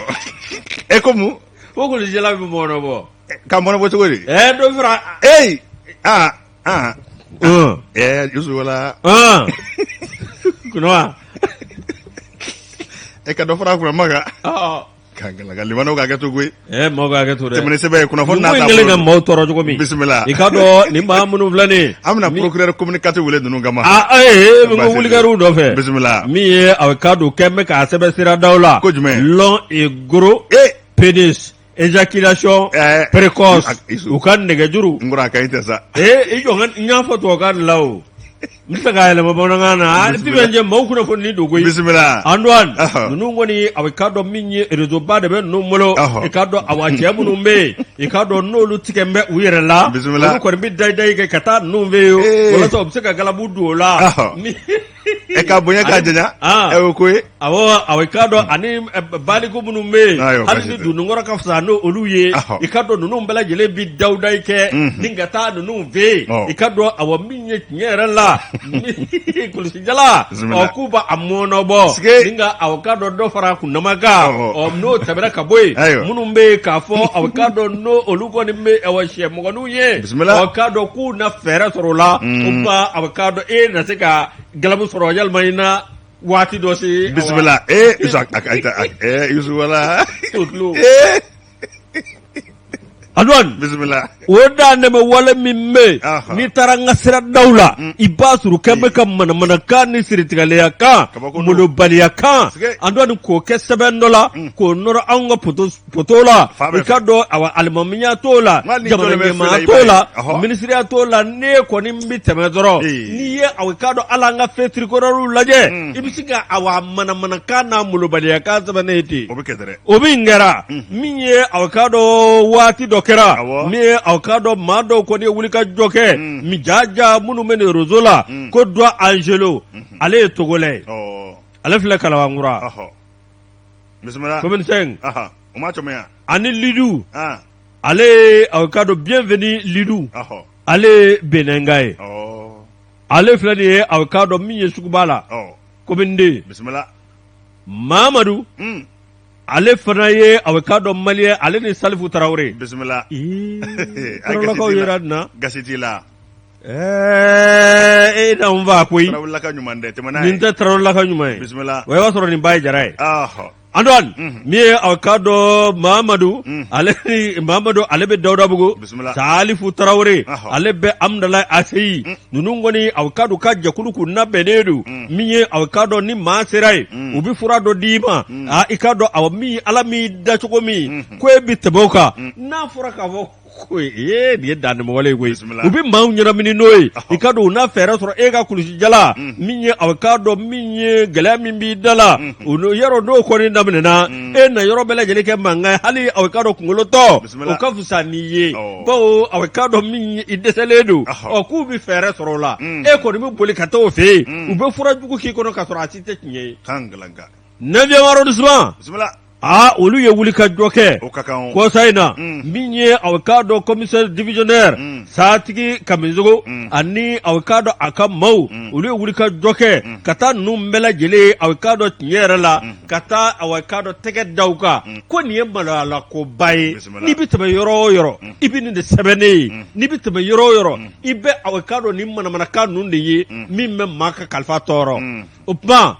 e ko mun? Ko kulusijala bɛ mɔnɔ bɔ. Ka mɔnɔ bɔ cogo di? Dɔ fara. Ee, aa aa, Yusu, wala kunna. E ka dɔ fara kunna ma kan. Ka limanaw ka hakɛ to koyi. Maaw ka hakɛ to dɛ. Tɛmɛ ni sɛbɛn ye, kunnafoni n'a kɛlen ka maaw tɔɔrɔ cogo min. Bisimila. I k'a dɔn, nin maa minnu filɛ nin ye. An bɛna procureur commune 4 wele ninnu kama. Aa, ee, n ko wulikɛriw nɔfɛ. Bisimila. Min ye, a k'a dɔn, kɛn bɛ k'a sɛbɛn siradaw la. Ko jumɛn? Long et gros pénis, éjaculation précoce, u ka nɛgɛjuru. N kɔrɔ, a ka ɲi tɛ sa. Ee, i jɔ, n y'a fɔ tubabukan de la o. N tɛ fɛ k'a yɛlɛma bamanankan na. Ti bɛ jɛ maaw kunnafoni don koyi. Bisimila. Antoine, ninnu kɔni, a bɛ k'a dɔn, min ye réseau ba de bɛ ninnu bolo. I k'a dɔn, awa, cɛ minnu bɛ yen, i k'a dɔn, n'olu tigɛ bɛ u yɛrɛ la. Bisimila. Olu kɔni bɛ dayi kɛ ka taa ninnu fɛ yen, walasa u bɛ se ka galabu don o la. E ka bonya k'a janya, ɛ, o ko ye. Awɔ, awɔ, i k'a dɔn, ani baliku minnu bɛ yen, hali ni dundunkɔrɔ ka fisa n'olu ye, i k'a dɔn, ninnu bɛɛ lajɛlen bɛ dawudayi kɛ ni ka taa ninnu fɛ yen. I k'a dɔn, awa, min ye tiɲɛ yɛrɛ la, kulusijala, ɔ, k'u b'a mɔɔnɔbɔ ni ka, aw k'a dɔn, dɔ fara kundama kan. Ɔ, n'o tɛmɛna ka bɔ yen, minnu bɛ yen k'a fɔ, aw k'a dɔn, n'o olu kɔni bɛ, awa, sɛmɔgɔninw ye, aw k'a dɔn k'u na fɛɛrɛ sɔrɔ o la, o ba, aw k'a dɔn, e na se ka galabu sɔrɔ yalima i na waati dɔ se. Bisimila. Ee, Yusu, wala. Antoine. Bisimila. O da nɛmɛ wale min bɛ yen, n'i taara n ka siradaw la, i b'a sɔrɔ kɛn bɛ ka manamanakan ni siritigɛlenya kan, molobaliya kan, Antoine, k'o kɛ sɛbɛn dɔ la, k'o nɔrɔ anw ka poto la. I k'a dɔn, awa, alimamiya t'o la, jamana ɲɛmaa t'o la, minisiriya t'o la. Ne kɔni bɛ tɛmɛ dɔrɔn, n'i ye, awa, k'a dɔn, ala an ka feu tricolore lajɛ, i bɛ se ka, awa, manamanakan n'a molobaliya kan sɛbɛnnen ye ten. O min kɛra min ye, aw k'a dɔn, waati dɔ kɛra min ye, aw k'a dɔn, maa dɔw kɔni ye wuli ka jɔ kɛ, min jaja minnu bɛ nin réseau la, ko dɔ Angelo, ale ye Togolais ye, ale filɛ Kalabankura commune 5, ani Lidu, ale ye, aw k'a dɔn, Bienvenu Lidu, ale ye Benɛnka ye. Ale filɛ nin ye, a k'a dɔn min ye suguba la, commune deux. Bisimila. Mamadu, ale fana ye a k'a dɔn malien, ale ni Salifu Tarawele. Bisimila. Tarawelelakaw yɛrɛ na. Gasi t'i la. Ɛɛ, e n'anw fa koyi. Tarawelelaka ɲuman dɛ, tɛmɛ n'a ye. Nin tɛ Tarawelelaka ɲuman ye. Bisimila. O y'a sɔrɔ nin ba ye Jara ye. Antoine, min ye a k'a dɔn Mamadu, ale ni Mamadu, ale bɛ Dawudabugu. Bisimila. Salifu Tarawele, ale bɛ Amudalayi ACI. Ninnu kɔni, a k'a dɔn ka jɛkulu kun labɛnnen don. Min ye a k'a dɔn ni maa sera yen, u bɛ fura dɔ d'i ma. Aa, i k'a dɔn awa min Ala m'i da cogo min, ko e bɛ tɛmɛ o kan. N'a fɔra k'a fɔ ko ee, nin ye dantɛmɛwale ye koyi. Bisimila. U bɛ maaw ɲɛnamini n'o ye. I k'a dɔn u n'a fɛɛrɛ sɔrɔ e ka kulusijala min ye, a k'a dɔn min ye gɛlɛya min b'i da la, o yɔrɔ n'o kɔni daminɛna, e na yɔrɔ bɛɛ lajɛlen kɛ mankan ye. Hali a k'a dɔn kunkolo tɔ, Bisimila. o ka fisa n'i ye, Ɔ. bawo a k'a dɔn min ye i dɛsɛlen don. Ɔ, k'u bɛ fɛɛrɛ sɔrɔ o la, e kɔni bɛ boli ka taa o fɛ yen, u bɛ fura jugu k'i kɔnɔ k'a sɔrɔ a si tɛ tiɲɛ ye. Kan galanka. Neuvième arrondissement. Bisimila. Aa, olu ye wuli ka jɔ kɛ O ka kan o. kɔsa in na. Min ye a k'a dɔn commissaire divisionnaire Satigi Kamisogo ani a k'a dɔn a ka maaw, olu ye wuli ka jɔ kɛ ka taa ninnu bɛɛ lajɛlen, a k'a dɔn tiɲɛ yɛrɛ la, ka taa a k'a dɔn tɛgɛ da u kan ko nin ye maloyalakoba ye. Bisimila. N'i bɛ tɛmɛ yɔrɔ o yɔrɔ, i bɛ nin de sɛbɛnnen ye. N'i bɛ tɛmɛ yɔrɔ o yɔrɔ, i bɛ a k'a dɔn nin manamanakan ninnu de ye min bɛ maa ka kalifa tɔɔrɔ. O tuma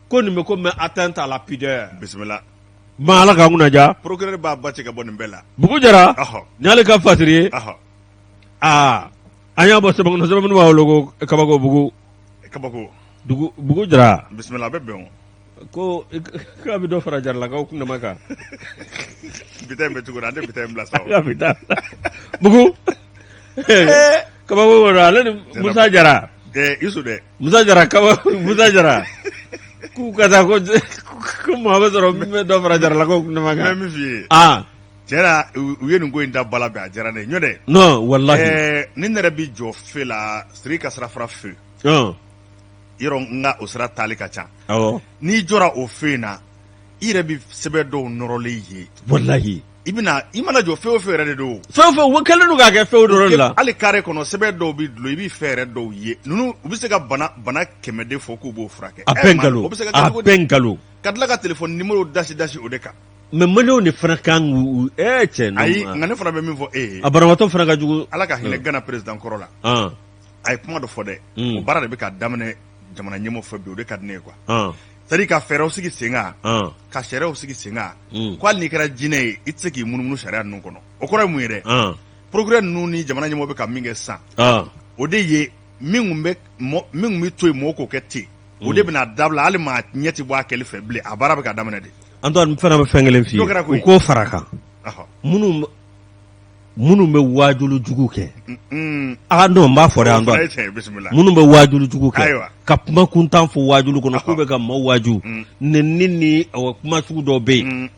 ko nin bɛ ko mɛ atteinte à la pudeur. Bisimila. Ma Ala k'an kunna diya. Procureur b'a ba cɛ ka bɔ nin bɛɛ la. Bugu jara ni ale ka fasiri ye. Aa, an y'a bɔ sɛbɛn kɔnɔ, sɛbɛn minnu b'a wele ko kabako bugu. Kabako. Dugu bugu jara. Bisimila, a bɛ bɛn o. Ko k'a bɛ dɔ fara jaralakaw kundama kan. Bi ta in bɛ cogo di? An tɛ bi ta in bila sa o. Ka bi ta bugu kabako kɔnɔ, ale ni Musa Jara. Isu dɛ. Musa Jara kaba, Musa Jara k'u ka taa ko ko maa bɛ sɔrɔ min bɛ dɔ fara jaralakaw kundama N bɛ kan. min f'i ye. Aa. Tiɲɛ na, u ye nin ko in da bala bi, a diyara ne ye. Ɲɔ dɛ. Non, walahi. Ni ne yɛrɛ bi jɔ feu la, Siriki ka sira fara feu. Yɔrɔ n ka o sira taali ka ca. N'i jɔra o feu in na, i yɛrɛ bɛ sɛbɛn dɔw nɔrɔlen ye. Walahi. I bɛna, i mana jɔ feu o feu yɛrɛ de don. Fɛn o fɛn, u kɛlen don k'a kɛ feu dɔrɔn de la. Hali carré kɔnɔ, sɛbɛn dɔw bɛ dulon, i bɛ fɛn yɛrɛ dɔw ye. Ninnu, u bɛ se ka bana 100 de fɔ k'u b'o furakɛ. A bɛɛ nkalon. O bɛ se ka kɛ A cogo di? bɛɛ nkalon. Ka tila ka téléphone numéro dasi dasi o de kan. Mais maliyɛnw de fana kan k'u cɛ. Ayi, nka ne fana bɛ min fɔ e ye. A banabaatɔ fana ka jugu. Ala ka hinɛ Gana président kɔrɔ la. A ye kuma dɔ fɔ dɛ. O baara de bɛ ka daminɛ jamana ɲɛmɔgɔ fɛ bi, o de ka di ne ye quoi. C'est à dire ka fɛɛrɛw sigi sen kan, ka sariyaw sigi sen kan, ko hali n'i kɛra jinɛ ye, i tɛ se k'i munumunu sariya ninnu kɔnɔ. O kɔrɔ ye mun ye dɛ? Procureur ninnu ni jamana ɲɛmɔgɔ bɛ ka min kɛ sisan, o de ye min kun bɛ min kun bɛ to yen mɔgɔw k'o kɛ ten, o de bɛna dabila. Hali maa ɲɛ tɛ bɔ a kɛli fɛ bilen, a baara bɛ ka daminɛ de. Antoine, n fana bɛ fɛn kelen f'i ye, u k'o fara kan. Minnu bɛ waajuli jugu kɛ, aa non, n b'a fɔ dɛ Antoine, minnu bɛ waajuli jugu kɛ ka kuma kuntan fɔ waajuli kɔnɔ k'u bɛ ka maaw waaju, nɛni ni kuma sugu dɔw bɛ yen,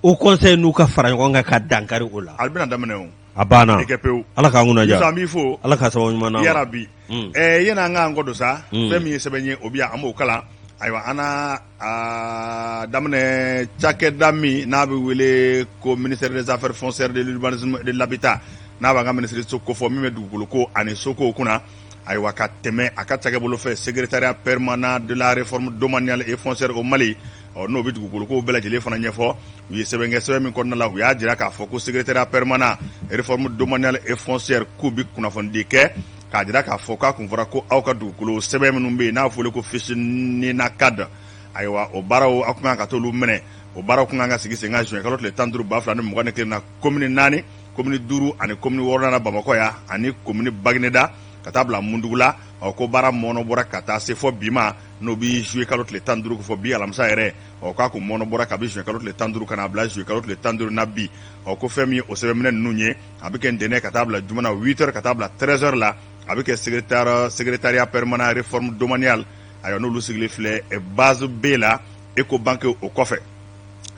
o conseil n'u ka fara ɲɔgɔn kan ka dankari o la. A bɛna daminɛ o. A banna. Pewu. Ala k'an kunna diya. An b'i fo. Ala ka sababu ɲuman d'an ma. Yarabi. Yanni an k'an kɔ don sa, fɛn min ye sɛbɛn ye, o bɛ yan, an b'o kalan. Ayiwa, an na a daminɛ cakɛda min n'a bɛ wele ko ministère des affaires foncières, de l'urbanisme et de l'habitat, n'a b'an ka minisiriso kofɔ, min bɛ dugukolo ko ani soko kunna. Ayiwa, ka tɛmɛ a ka cakɛbolo fɛ, secrétariat permanent de la réforme domaniale et foncière au Mali, ɔ n'o bɛ dugukolo ko bɛɛ lajɛlen fana ɲɛfɔ, u ye sɛbɛn kɛ. Sɛbɛn min kɔnɔna la, u y'a jira k'a fɔ ko secrétariat permanent réforme domaniale et foncière k'u bɛ kunnafonidi kɛ k'a jira k'a fɔ k'a kun fɔra ko aw ka dugukolo sɛbɛn minnu bɛ yen n'a fɔlen ko fiche NINA CAD, ayiwa, o baaraw aw kun kan ka t'olu minɛ. O baaraw kun kan ka sigi sen kan juin kalo tile 15 2021 na, commune naani, commune duuru ani commune wɔɔrɔnan na Bamakɔ yan ani commune Bagineda ka taa bila Mundugula. Ɔ, ko baara mɔnɔ bɔra ka taa se fɔ bi ma, n'o bɛ juillet kalo tile 15 fɔ bi alamisa yɛrɛ. Ɔ, k'a kun mɔnɔ bɔra kabi juin kalo tile 15 ka n'a bila juillet kalo tile 15 na bi. Ɔ, ko fɛn min ye o sɛbɛnminɛ ninnu ye, a bɛ kɛ ntɛnɛn ka taa bila juma na 8 heures ka taa bila 13 heures la. A bɛ kɛ secrétariat permanent réforme domaniale, ayiwa, n'olu sigilen filɛ base B la, Ecobank o kɔfɛ,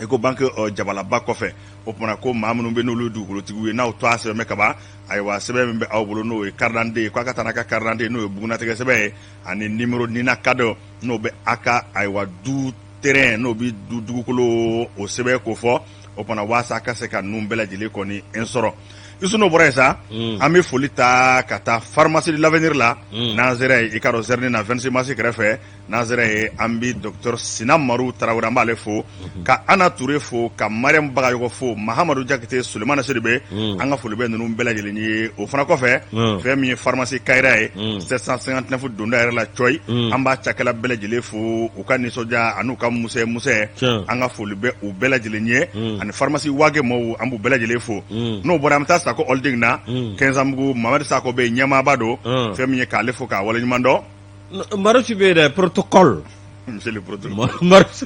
Ecobank jabalaba kɔfɛ. O tuma ko maa minnu bɛ n'olu ye dugukolotigiw ye, n'aw tɔgɔ sɛbɛn bɛ kaban, ayiwa, sɛbɛn min bɛ aw bolo n'o ye carte d'identité ye, k'a ka taa n'a ka carte d'identité, n'o ye bugunnatigɛ sɛbɛn ye, ani numéro NINA CAD, n'o bɛ a ka, ayiwa, du terrain, n'o bɛ du dugukolo o sɛbɛn ko fɔ. O fana waasa ka se ka ninnu bɛɛ lajɛlen kɔni n sɔrɔ. Yusu, n'o bɔra yen sa, an bɛ foli ta ka taa pharmacie de l'avenir la. N'an sera yen, i ka dɔn zɛrɛni na 26 mars kɛrɛfɛ, n'an sera yen, an bɛ docteur Sina Maru Tarawele, an b'ale fo, ka Ana Ture fo, ka Mariam Bagayɔgɔ fo, Mahamadu Jakite, Sulemana Sidibe, an ka foli bɛ ninnu bɛɛ lajɛlen ye. O fana kɔfɛ, fɛn min ye pharmacie Kayira ye 759 donda yɛrɛ la cɔyi, an b'a cakɛla bɛɛ lajɛlen fo, u ka nisɔndiya an'u ka musɛ musɛ, an ka foli bɛ u bɛɛ lajɛlen ye. Ani pharmacie Wage mɔɔw, an b'u bɛɛ lajɛlen fo. N'o bɔra, an bɛ taa Sako Holding na Kɛnzanbugu. Mamadu Sako bɛ yen, ɲɛmaaba don. Fɛn min ye k'ale fo k'a waleɲuman dɔn. Marusi bɛ yen dɛ, protocole. Monsieur le protocole. Marusi.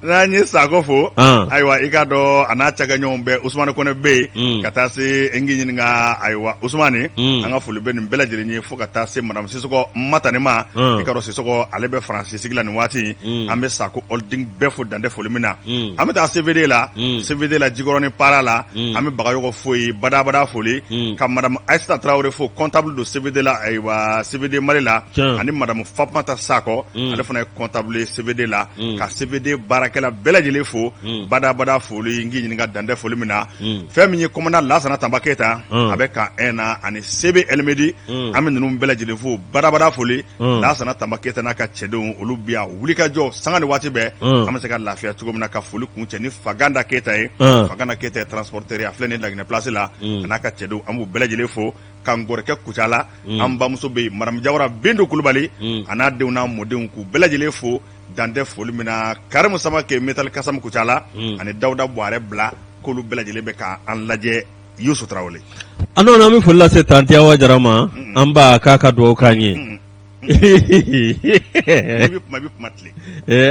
N'an ye Sako fo, ayiwa, i k'a dɔn a n'a cakɛɲɔgɔnw bɛɛ, Usumani Kɔnɛ bɛ yen, ka taa se n k'i ɲininka, ayiwa, Usumani, an ka foli bɛ nin bɛɛ lajɛlen ye, fo ka taa se madame Sisɔkɔ Matani ma. I k'a dɔn Sisɔkɔ, ale bɛ Faransi sigi la nin waati. An bɛ Sako Holding bɛɛ fo dantɛ foli min na. An bɛ taa CVD la, CVD la Jikɔrɔni para la, an bɛ Bagayɔgɔ fo yen, badabada foli, ka madame Ayisata Tarawele fo, comptable don CVD la, ayiwa, CVD Mali la, ani madame Fapmata Sakɔ, ale fana ye comptable ye CVD la, ka CVD baarakɛla bɛɛ lajɛlen fo, badabada foli, n k'i ɲininka dantɛ foli min na. Fɛn min ye commandant Lasana Tanba Keyita, a bɛ camp 1 na, ani CB Elmedi, an bɛ ninnu bɛɛ lajɛlen fo, badabada foli. Lasana Tanba Keyita n'a ka cɛdenw, olu bi yan wulikajɔ sanga ni waati bɛɛ, an bɛ se ka lafiya cogo min na. Ka foli kuncɛ ni Faganda Keyita ye. Faganda Keyita ye transporteur ye, a filɛ nin Laginɛ place la, a n'a ka cɛdenw, an b'u bɛɛ lajɛlen fo. Ka n kɔrɔkɛ Kucala, an bamuso bɛ yen, madame Jawara Bintu Kulubali, a n'a denw n'a mɔdenw, k'u bɛɛ lajɛlen fo dantɛ foli min na. Karimu Samake Metal Kasam Kucala, ani Dawuda Buwarɛ bila, k'olu bɛɛ lajɛlen bɛ k'an lajɛ. Yusu Tarawele. An an bɛ foli lase tanti Awa Jara ma, an ba, k'a ka dugawu k'an ye.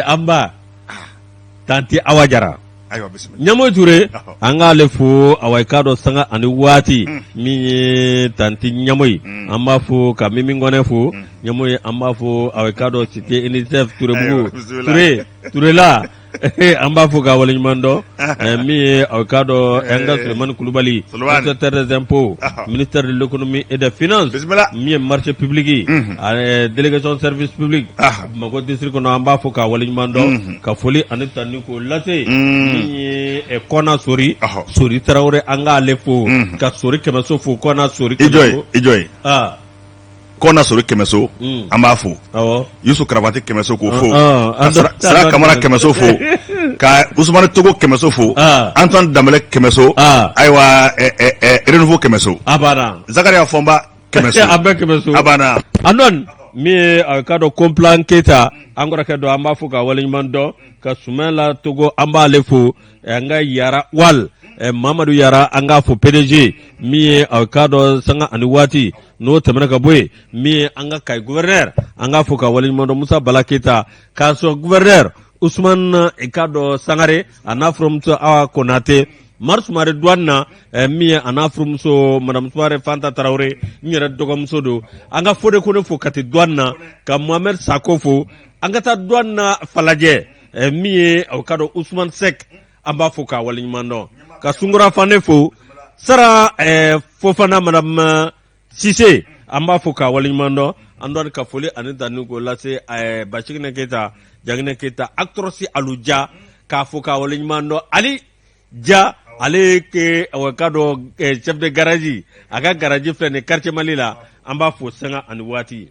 An ba tanti Awa Jara. Ɲamo Ture, an k'ale fo, awa, i k'a dɔn sanga ani waati min ye tanti Ɲamo ye, an b'a fo, ka Mimi Kɔnɛ fo, Ɲamo ye, an b'a fo, awa, i k'a dɔn cité UNICEF Turebugu Ture Turela, an b'a fo k'a waleɲuman dɔn. Min ye, aw k'a dɔn, an ka Sulemani Kulubali, inspecteur des impôts, ministère de l'économie et des finances, min ye marché public, délégation service public Bamakɔ district kɔnɔ, an b'a fo k'a waleɲuman dɔn, ka foli ani tanuni k'o lase. Min ye Kɔna Sori, Sori Tarawele, an k'ale fo, ka Sori Kɛmɛso fo, Kɔna Sori. I jɔ, i jɔ ye. Kɔna Sori Kɛmɛso, an b'a fo. Yusu Karavati Kɛmɛso, k'o fo, ka Sira Kamara Kɛmɛso fo, ka Usumani Togo Kɛmɛso fo, Antoine Danbɛlɛ Kɛmɛso, ayiwa, Renouveau Kɛmɛso, Zakariya Fɔnba Kɛmɛso. A bɛɛ Kɛmɛso. A banna. Antoine, min ye a k'a dɔn Kɔnplan Keyita, an kɔrɔkɛ dɔn, an b'a fo k'a waleɲuman dɔn, ka Sumala Togo, an b'ale fo, an ka Yara Wal Mamadu Yara, an k'a fo, PDG, min ye a k'a dɔn sanga ani waati. N'o tɛmɛna ka bɔ yen, min ye an ka Kayi gouverneur, an k'a fo k'a waleɲuman dɔn, Musa Bala Keyita, k'a sɔrɔ gouverneur Usumani, i k'a dɔn Sangare, a n'a furumuso Awa Konate, Mari Sumare douane na, min ye a n'a furumuso madame Sumare Fanta Tarawele, n yɛrɛ dɔgɔmuso don. An ka Fode Kone fo Kati douane na, ka Mohamed Sako fo. An ka taa douane na Falajɛ, min ye o k'a dɔn Usumani Sɛk, an b'a fo k'a waleɲuman dɔn, ka Sunkura Fane fo, Sara Fofana, madame Sise, an b'a fo k'a waleɲuman dɔn. An dɔn ka foli ani tanuni k'o lase Basiginɛ Keyita, Jaginɛ Keyita, Actrosi Aluja, k'a fo k'a waleɲuman dɔn. Ali Ja, ale ke o k'a dɔn chef de garage, a ka garage filɛ nin quartier Mali la, an b'a fo sanga ani waati.